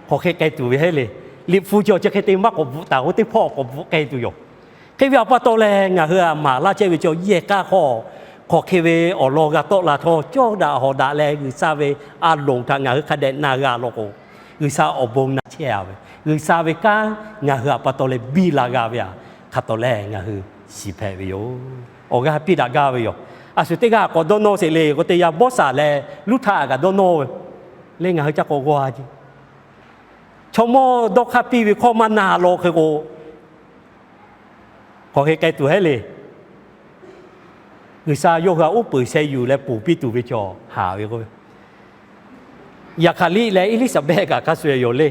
hk'aˬ hk'e k'ai tuˬ ve heˆ le. Liꞈ hpu chi awˬ chi hk'e te maˇ k'awꞈ bvuhꞈ taˍ k'o, teˇ hpawˇ k'awꞈ bvuhꞈ k'ai tuˬ yoˬ. Hk'e ve awˬ pa taw leh, ngaˬ hui a maˍ laˇ chehˇ ve chaw yehˬ k'a hk'aw, hk'aˬ hk'e ve awˬ lawn g'a tawˆ la htawˇ, cawˇ daꞈ hawˍ daꞈ leh G'uiˬsha ve a lonˍ htaꞈ ngaˬ hui hk'a dehꞈ na g'a law k'o, G'uiˬsha awˬ bon na chehˇ a ve, G'uiˬsha ve kanˉ ngaˬ hui a pa taw leh biˇ la g'a ve aꞈ hk'a tawˍ lehˬ ngaˬ hui shiˍ hpehꞈ ve yoˬ. Awˬ g'aˇ piˇ daꞈ gaˇ ve yoˬ. A shu teˇ g'aˇ k'awꞈ dawˇ nawˇ sheˍ le k'o, teˇ yanˇ Bawˇsaˍ leh Luˇhtaˆ kaꞈ dawˇ nawˇ ve le. Ngaˬ hui ca k'awꞈ g'aw a ce, chaw mawˇ dawˇ hk'aˇ piˇ ve hkawˇ maˇ na law hk'e k'o, hk'aˬ hk'e k'ai tuˬ heˆ le. G'uiˬsha yawˇ hui htaꞈ uˉ peunˍ sheh yuˬ leh ponˬ piˇ tuˬ ve cawˬ haꞈ ve k'o, Yaˍhkaˍliˆ leh Eˇliˇsaˍbehˆ kaꞈ hk'a shuˍ yoˬ le.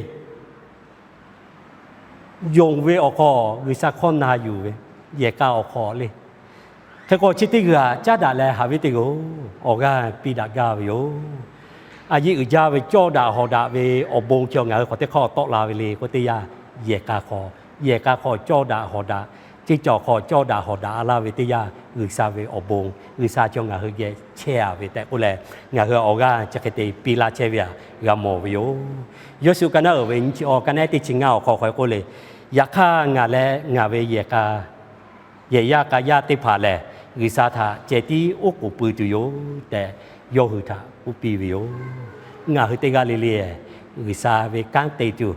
Yonˍ ve awˬ hk'aw G'uiˬsha hkawˇ na yuˬ ve, yehˬ k'a awˬ hk'aw le. Hk'e k'o, chi teˇ g'uiˬ htaꞈ caˉ daꞈ leh haꞈ ve teˇ g'aˇ-oˬ, awˬ g'aˇ piˇ daꞈ gaˇ ve yoˬ. A yiˇ uiˍ jaˇ ve cawˇ daꞈ hawˍ daꞈ ve awˬ bon chi ngaˬ hui hk'aw teˇ hk'aˇ tawˆ la ve le k'oˆ teˇ yanˇ, yehˬ k'a hk'aw, yehˬ k'a hk'aw cawˇ daꞈ hawˍ daꞈ, ceˇ cawˬ hk'aw cawˇ daꞈ hawˍ daꞈ a laˇ ve teˇ yanˇ, G'uiˬsha ve awˬ bon, G'uiˬsha chi ngaˬ hui geh chehˇ a ve tehꞈ k'oˆ leh, ngaˬ hui awˬ g'aˇ chi hk'e te piˇ laˇ chehˇ ve htaꞈ g'a mawˬ ve yoˬ. Yoˇsuˆ ka naˉ uiˍ ve nyiˇ chi awˬ, ka naˉ teˇ chi ngaˇ awˬ hk'aw hk'aw k'oˆ le, Yaꞈ hk'aˇ ngaˬ leh ngaˬ ve yehˬ k'a, yehˬ yaˇ k'a yaˇ teˇ hpaˍ lehˬ, G'uiˬsha htaꞈ ceh tiˉ oˉ k'oˍ pui tuˬ yoˬ tehꞈ, yawˇ hui htaꞈ k'oˆ piˇ ve yoˬ. Ngaˬ hui teˇ g'aˇ le le G'uiˬsha ve kanˉ te tuˬ,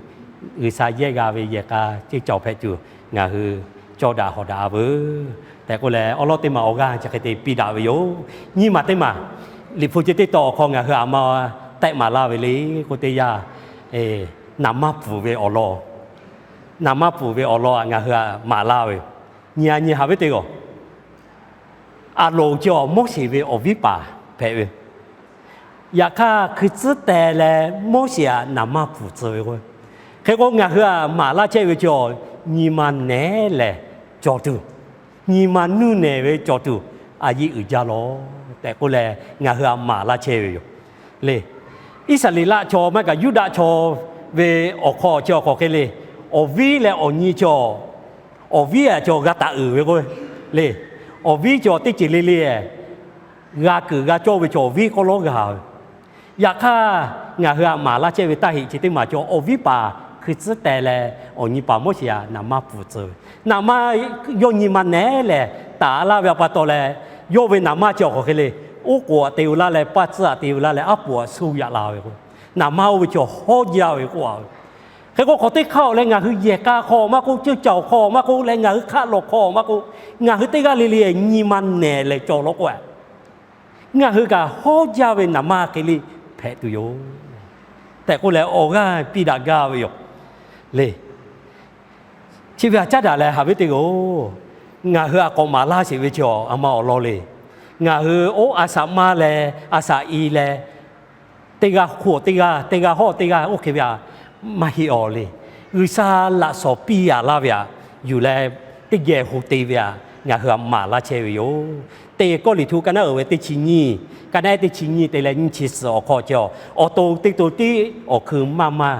G'uiˬsha yehˇ g'a ve yehˬ k'a ceˇ cawˬ hpehꞈ tuˬ, ngaˬ hui cawˇ daꞈ hawˍ daꞈ a veuˬ tehꞈ k'oˆ leh, awˬ lawn teˇ maˬ awˬ g'aˇ chi hk'e te piˇ daꞈ ve yoˬ. Nyiˇ maˬ teˇ maˬ, Liꞈ hpu chi teˇ tawn awˬ hk'aw ngaˬ hui aˬ ma tehˆ maˍ laˇ ve le k'oˆ teˇ yanˇ, naˍ manˇ pfuhˍ ve awˬ lawn, naˍ manˇ pfuhˍ ve awˬ lawn ngaˬ hui aˬ maˍ laˇ ve yoˬ. Nyi a nyi haꞈ ve teˇ g'aˇ, Aˍronˍ chi awˬ Moˉseˍ ve awˬ viˉ paˍ hpehꞈ ve. Yaꞈ hk'aˇ hkui tcuhˉ teh leh Moˉseˍ aꞈ naˍ manˇ pfuhˍ tcuh ve k'o, hk'e k'o ngaˬ hui aˬ maˍ laˇ chehˇ ve chaw, nyi ma nehˉ lehˬ cawˬ tuˬ, nyi ma nuˇ nehˬ ve cawˬ tuˬ, a yiˇ uiˍ jaˇ lawˬ tehꞈ k'oˆ leh ngaˬ hui aˬ maˍ laˇ chehˇ ve yoˬ. Le, Iˉsaˍreˍlaˆ chaw maˇ kaꞈ Yuˇdaꞈ chaw ve awˬ hk'aw chi awˬ hk'aw hk'e le, awˬ viˉ leh awˬ nyi chaw, awˬ viˉ aꞈ chaw g'a taˍ uiˍ ve k'o, le, awˬ viˉ chaw teˇ ceuˬ le le g'a kuiˬ g'a cawˇ ve chaw awˬ viˉ k'oˆ lawˉ g'a ve. Yaꞈ hk'aˇ, ngaˬ hui aˬ maˍ laˇ chehˇ ve taˇ heꞈ chi teˇ maˬ chaw awˬ viˉ paˍ hkui tcuhˉ teh leh awˬ nyi paˍ Moˉseˍ aꞈ naˍ manˇ pfuhˍ tcuh ve. Naˍ manˇ yawˇ nyi ma nehˉ lehˬ taˍ laˇ ve awˬ pa taw leh, yawˇ ve naˍ manˇ chi awˬ hk'aw hk'e le, oˉ k'oˍ aꞈ te laˇ leh, paˇ tcuhˇ aꞈ te laˇ leh, aˉ poꞈ aꞈ suh yaꞈ la ve k'o, naˍ manˇ oˇ ve chaw hawˉ jaˇ ve k'oˆ a ve. Hk'e k'o, hk'awꞈ teˇ hk'aˇ awˬ leh ngaˬ hui yehˬ k'a hk'aw maˇ k'oˆ, ceuˇ caoˬ hk'aw maˇ k'oˆ leh, ngaˬ hui hk'aˆ lawˬ hk'aw maˇ k'oˆ, ngaˬ hui teˇ g'aˇ le le nyi ma nehˬ lehˬ cawˬ lawˬ k'oˆ a, ngaˬ hui kaꞈ hawˉ jaˇ ve naˍ manˇ hk'e le hpehꞈ tuˬ yoˬ tehꞈ k'oˆ leh awˬ g'aˇ piˇ daꞈ gaˇ ve yoˬ. Le, chi ve aˬ caˉ daꞈ leh haꞈ ve teˇ g'aˇ-oˬ, ngaˬ hui aꞈ k'awꞈ maˍ laˇ sheˍ ve chi aˬ ma awˬ lawn le. Ngaˬ hui oˇ a shaꞈ maˇ leh a shaꞈ i leh teˇ g'aˇ hk'oˆ teˇ g'aˇ, teˇ g'aˇ hawˉ teˇ g'aˇ oˇ hk'e ve aˬ maˇ heˆ awˬ le. G'uiˬsha laꞈ shawnˍ piˇ yaꞈ laˇ ve aꞈ yuˬ leh teˇ geh ho te ve aˬ ngaˬ hui aꞈ maˍ laˇ chehˇ ve yoˬ. Teˇ Kawˇrenˍhtuˆ ka naˉ uiˍ ve teˇ chi nyiˇ, ka naˉ teˇ chi nyiˇ te leh nyiˇ chi suhˍ awˬ hk'aw chi awˬ, awˬ to teˇ to tiˉ awˬ hkui maˇ maˇ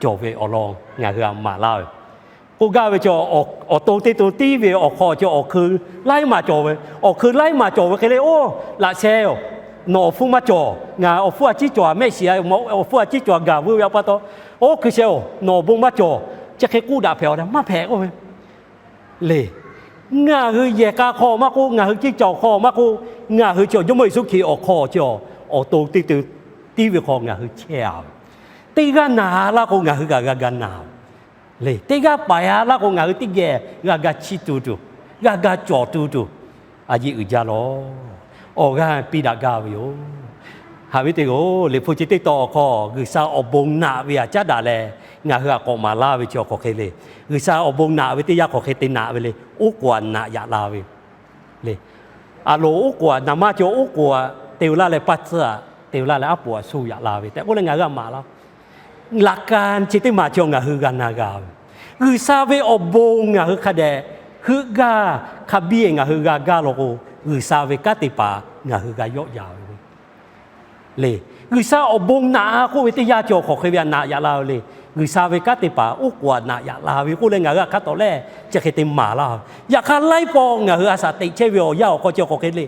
cawˬ ve awˬ lawn ngaˬ hui aꞈ maˍ laˇ ve. K'oˆ gaˇ ve chi, awˬ to teˇ to tiˉ ve awˬ hk'aw chi awˬ hkui laiˉ maˬ cawˬ ve, awˬ hkui laiˉ maˬ cawˬ ve hk'e le, oˇ laꞈ sheh-oˬ, nawˬ awˬ hpfuhˇ maˇ cawˬ, ngaˬ awˬ hpfuhˇ a ciˉ cawˬ a mehˆ shiˍ a, awˬ hpfuhˇ a ciˉ cawˬ a gaˬ vuiˇ ve awˬ pa taw, oˇ hkui sheh-oˬ, nawˬ awˬ bon maˇ cawˬ, chi hk'e k'oˆ daꞈ hpehꞈ a maˇ hpehꞈ k'oˆ ve le. Ngaˬ hui yehˬ k'a hk'aw maˇ k'oˆ, ngaˬ hui ceˇ caoˬ hk'aw maˇ k'oˆ, ngaˬ hui chi Jawˇmawˇ Yeˍsuˆ Hkriꞈ awˬ hk'aw chi awˬ to teˇ to tiˉ ve hk'aw ngaˬ hui chehˇ a ve, teˇ g'aˇ naˬ laˇ k'o ngaˬ hui kaꞈ g'a ga naˬ ve le. Teˇ g'aˇ paiˍ a laˇ k'o ngaˬ hui teˇ geh g'a ga chiˇ tu tuˬ, g'a ga cawˬ tu tuˬ, a yeˇ uiˍ jaˇ lawˬ. Awˬ g'aˇ piˇ daꞈ gaˇ ve yoˬ. Haꞈ ve teˇ g'aˇ-oˬ, Liꞈ hpu chi teˇ tawn awˬ hk'aw G'uiˬsha awˬ bon naꞈ ve aꞈ caˉ daꞈ leh ngaˬ hui aꞈ k'awꞈ maˍ laˇ ve chi awˬ hk'aw hk'e le. G'uiˬsha awˬ bon naꞈ ve teˇ yanˇ hk'aw hk'e te naꞈ ve le. Oˉ k'oˍ aꞈ naꞈ yaꞈ la ve le. Aˍronˍ oˉ k'oˍ aꞈ, naˍ manˇ chi oˉ k'oˍ aꞈ te-o laˇ leh, paˇ tcuhˇ aꞈ te-o laˇ leh, aˉ poꞈ aꞈ suh yaꞈ la ve tehꞈ k'oˆ leh ngaˬ hui aꞈ maˍ laˇ. Laꞈ ka chi teˇ maˬ chi ngaˬ hui g'a na g'a ve, G'uiˬsha ve awˬ bon ngaˬ hui hk'a dehꞈ heuˆ gaˇ, hk'a biˇ-ehˍ ngaˬ hui g'a gaˇ law k'o, G'uiˬsha ve kanˉ te paˍ ngaˬ hui g'a yawˆ yan ve le. G'uiˬsha awˬ bon naꞈ k'oˆ ve teˇ yanˇ chi awˬ hk'aw hk'e ve aꞈ naꞈ yaꞈ la ve le. G'uiˬsha ve kanˉ te paˍ oˉ k'oˍ aꞈ naꞈ yaꞈ la ve k'oˆ leh ngaˬ hui aꞈ hk'a tawˍ lehˇ chi hk'e te maˍ laˇ. Yaꞈ hk'aˇ laiˉ pawˆ ngaˬ hui a shaꞈ teꞈ chehˇ ve awˬ yanˇ awˬ hk'aw chi awˬ hk'aw hk'e le.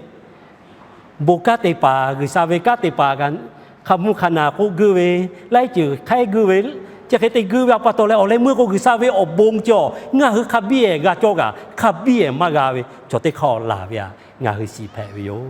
Bon kanˉ te paˍ, G'uiˬsha ve kanˉ te paˍ kaꞈ hk'a mvuhˇ hk'a naˬ k'oˆ guiˇ ve, laiˉ ceuˬ hk'aiˉ guiˇ ve, chi hk'e te guiˇ ve aꞈ pa taw leh awˬ leh meuˇ k'o G'uiˬsha ve awˬ bon cawˬ ngaˬ hui hk'a biˇ-ehˍ g'a cawˇ kaꞈ hk'a biˇ-ehˍ maˇ g'a ve chaw teˇ hk'aˇ laˬ ve aꞈ ngaˬ hui shiˍ hpehꞈ ve yoˬ.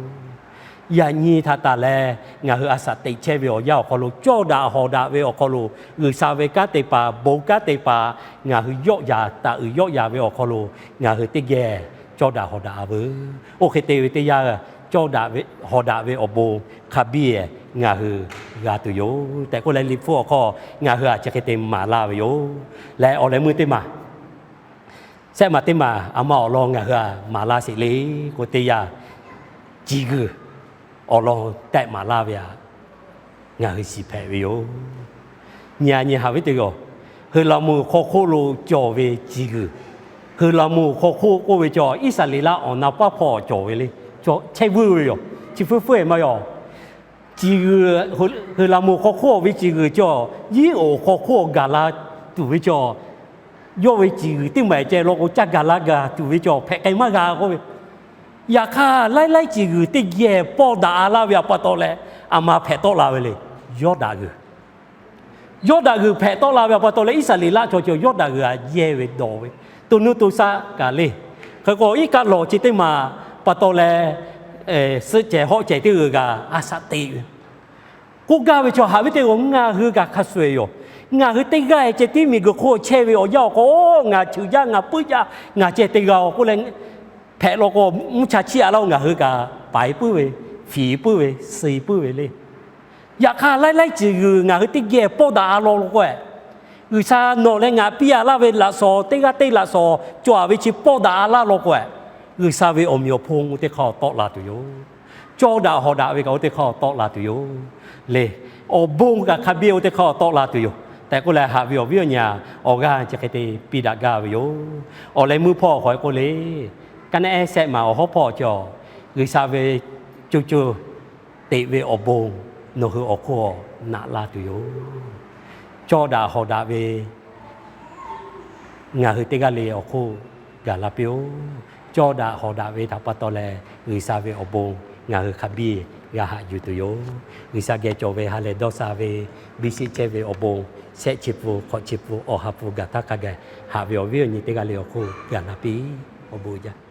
Yaꞈ nyi htaꞈ taˍ leh ngaˬ hui a shaꞈ teꞈ chehˇ ve awˬ yanˇ awˬ hk'aw lo, cawˇ daꞈ hawˍ daꞈ ve awˬ hk'aw lo, G'uiˬsha ve kanˉ te paˍ, bon kanˉ te paˍ ngaˬ hui yawˆ yan taˍ uiˍ yawˆ yan ve awˬ hk'aw lo, ngaˬ hui teˇ geh cawˇ daꞈ hawˍ daꞈ a veuˬ. Oˇ hk'e te ve teˇ yanˇ, cawˇ daꞈ ve hawˍ daꞈ ve awˬ bon hk'a biˇ-ehˍ ngaˬ hui g'a tuˬ yoˬ tehꞈ k'oˆ leh, Liꞈ hpu awˬ hk'aw ngaˬ hui aꞈ chi hk'e te maˍ laˇ ve yoˬ. Leh awˬ leh meuˇ teˇ maˬ, shehˆ maˬ teˇ maˬ aˬ ma awˬ lawn ngaˬ hui aꞈ maˍ laˇ sheˍ le k'o, teˇ yanˇ, ciˬ guiˬ awˬ lawn tehꞈ maˍ laˇ ve aꞈ ngaˬ hui shiˍ hpehꞈ ve yoˬ. Nyi a nyi haꞈ ve teˇ g'aˇ, Heˍlaˍmonˍ hk'aw hk'oˆ lo cawˬ ve ciˬ guiˬ, Heuˬ laˍ moˍ hk'aw hk'oˆ k'oˆ ve chaw Iˉsaˍreˍlaˆ awˬ na paˉ hpawˇ cawˬ ve le. Chehˇ vuiˇ ve yoˬ. Chi fuiˉ fuiˉ e maˇ yaw. Ciˬ g'uiˬ, Heuˬ laˍ moˍ hk'aw hk'oˆ ve ciˬ g'uiˬ cawˬ, Yiˉ oˍ hk'aw hk'oˆ gaˬ la tuˬ ve cawˬ, yawˇ ve ciˬ g'uiˬ teˇ maˬ ceh law k'o, caˇ gaˬ la gaˬ tuˬ ve cawˬ hpehꞈ k'ai maˇ g'a k'oˆ ve. Yaꞈ hk'aˇ, laiˉ laiˉ ciˬ g'uiˬ teˇ geh pawˇ daꞈ a laˇ ve awˬ pa taw leh, aˬ ma hpehꞈ tawˆ la ve le. Yawˇdanˍ g'uiˬ Yawˇdanˍ g'uiˬ hpehꞈ tawˆ la ve awˬ pa taw leh, Iˉsaˍreˍlaˆ chaw cawˬ Yawˇdanˍ g'uiˬ a yehˇ ve dawˬ ve, to nuˇ to shaˆ kaꞈ le. Hk'e k'o, iˉ kaˆ lawˬ chi teˇ maˬ pa taw leh, suhˆ cehˬ hawˆ cehˬ teˇ g'uiˬ kaꞈ a shaꞈ teꞈ ve. K'oˆ gaˇ ve chaw haꞈ ve teˇ g'aˇ, ngaˬ hui kaꞈ hk'a shuˍ e yoˬ. Ngaˬ hui teˇ g'aˇ e ceh tiˉ miˬguiˬ hk'oˆ chehˇ ve awˬ yanˇ awˬ hk'aw, ngaˬ cheuˬ jaˇ, ngaˬ puiˉ jaˇ, ngaˬ ceh teˇ g'aˇ-oˬ k'oˆ leh, hpehꞈ law k'o, mvuhˇ cha chiˇ a laˇ-oˬ, ngaˬ hui kaꞈ paiˍ puiˉ ve, hpiˍ puiˉ ve, suh puiˉ ve le. Yaꞈ hk'aˇ, laiˉ laiˉ ciˬ g'uiˬ ngaˬ hui teˇ geh pawˇ daꞈ a law lo k'o, G'uiˬsha nawˬ leh ngaˬ piˇ a laˇ ve laꞈ shawnˍ, teˇ g'aˇ teˇ laꞈ shawnˍ cawˬ a ve chi pawˇ daꞈ a laˇ law k'o, G'uiˬsha ve awˬ meꞈ awˬ hponˇ oˇ teˇ hk'aˇ tawˆ la tuˬ yoˬ. Cawˇ daꞈ hawˍ daꞈ ve kaꞈ oˇ teˇ hk'aˇ tawˆ la tuˬ yoˬ le. Awˬ bon kaꞈ hk'a biˇ oˇ teˇ hk'aˇ tawˆ la tuˬ yoˬ tehꞈ k'oˆ leh, haꞈ ve awˬ viˉ awˬ nyi-a, awˬ g'aˇ chi hk'e te piˇ daꞈ gaˇ ve yoˬ. Awˬ leh meuˇ hpawˇ hk'aw e k'oˆ le, ka naˆ ehˉ sehˆ maˬ awˬ hawˉ hpawˇ cawˬ, G'uiˬsha ve co co teꞈ ve awˬ bon nawˬ hui awˬ hk'oˆ naꞈ la tuˬ yoˬ. Cawˇ daꞈ hawˍ daꞈ ve ngaˬ hui teˇ g'aˇ le awˬ hk'oˆ gaˬ la piˇ-oˆ. Cawˇ daꞈ hawˍ daꞈ ve htaꞈ pa taw leh, G'uiˬsha ve awˬ bon ngaˬ hui hk'a biˇ g'a haꞈ yuˬ tuˬ yoˬ. G'uiˬsha geh cawˬ ve ha lehˬ dawˇ sha ve, biˇ sheˆ chehˇ ve awˬ bon, shehˆ chi pun, hk'awꞈ chi pun, awˬ ha pun gaˬ htaˇ hk'a gaˬ, haꞈ ve awˬ viˉ awˬ nyi teˇ g'aˇ le awˬ hk'oˆ gaˬ la piˇ. Awˬ bon jaˇ.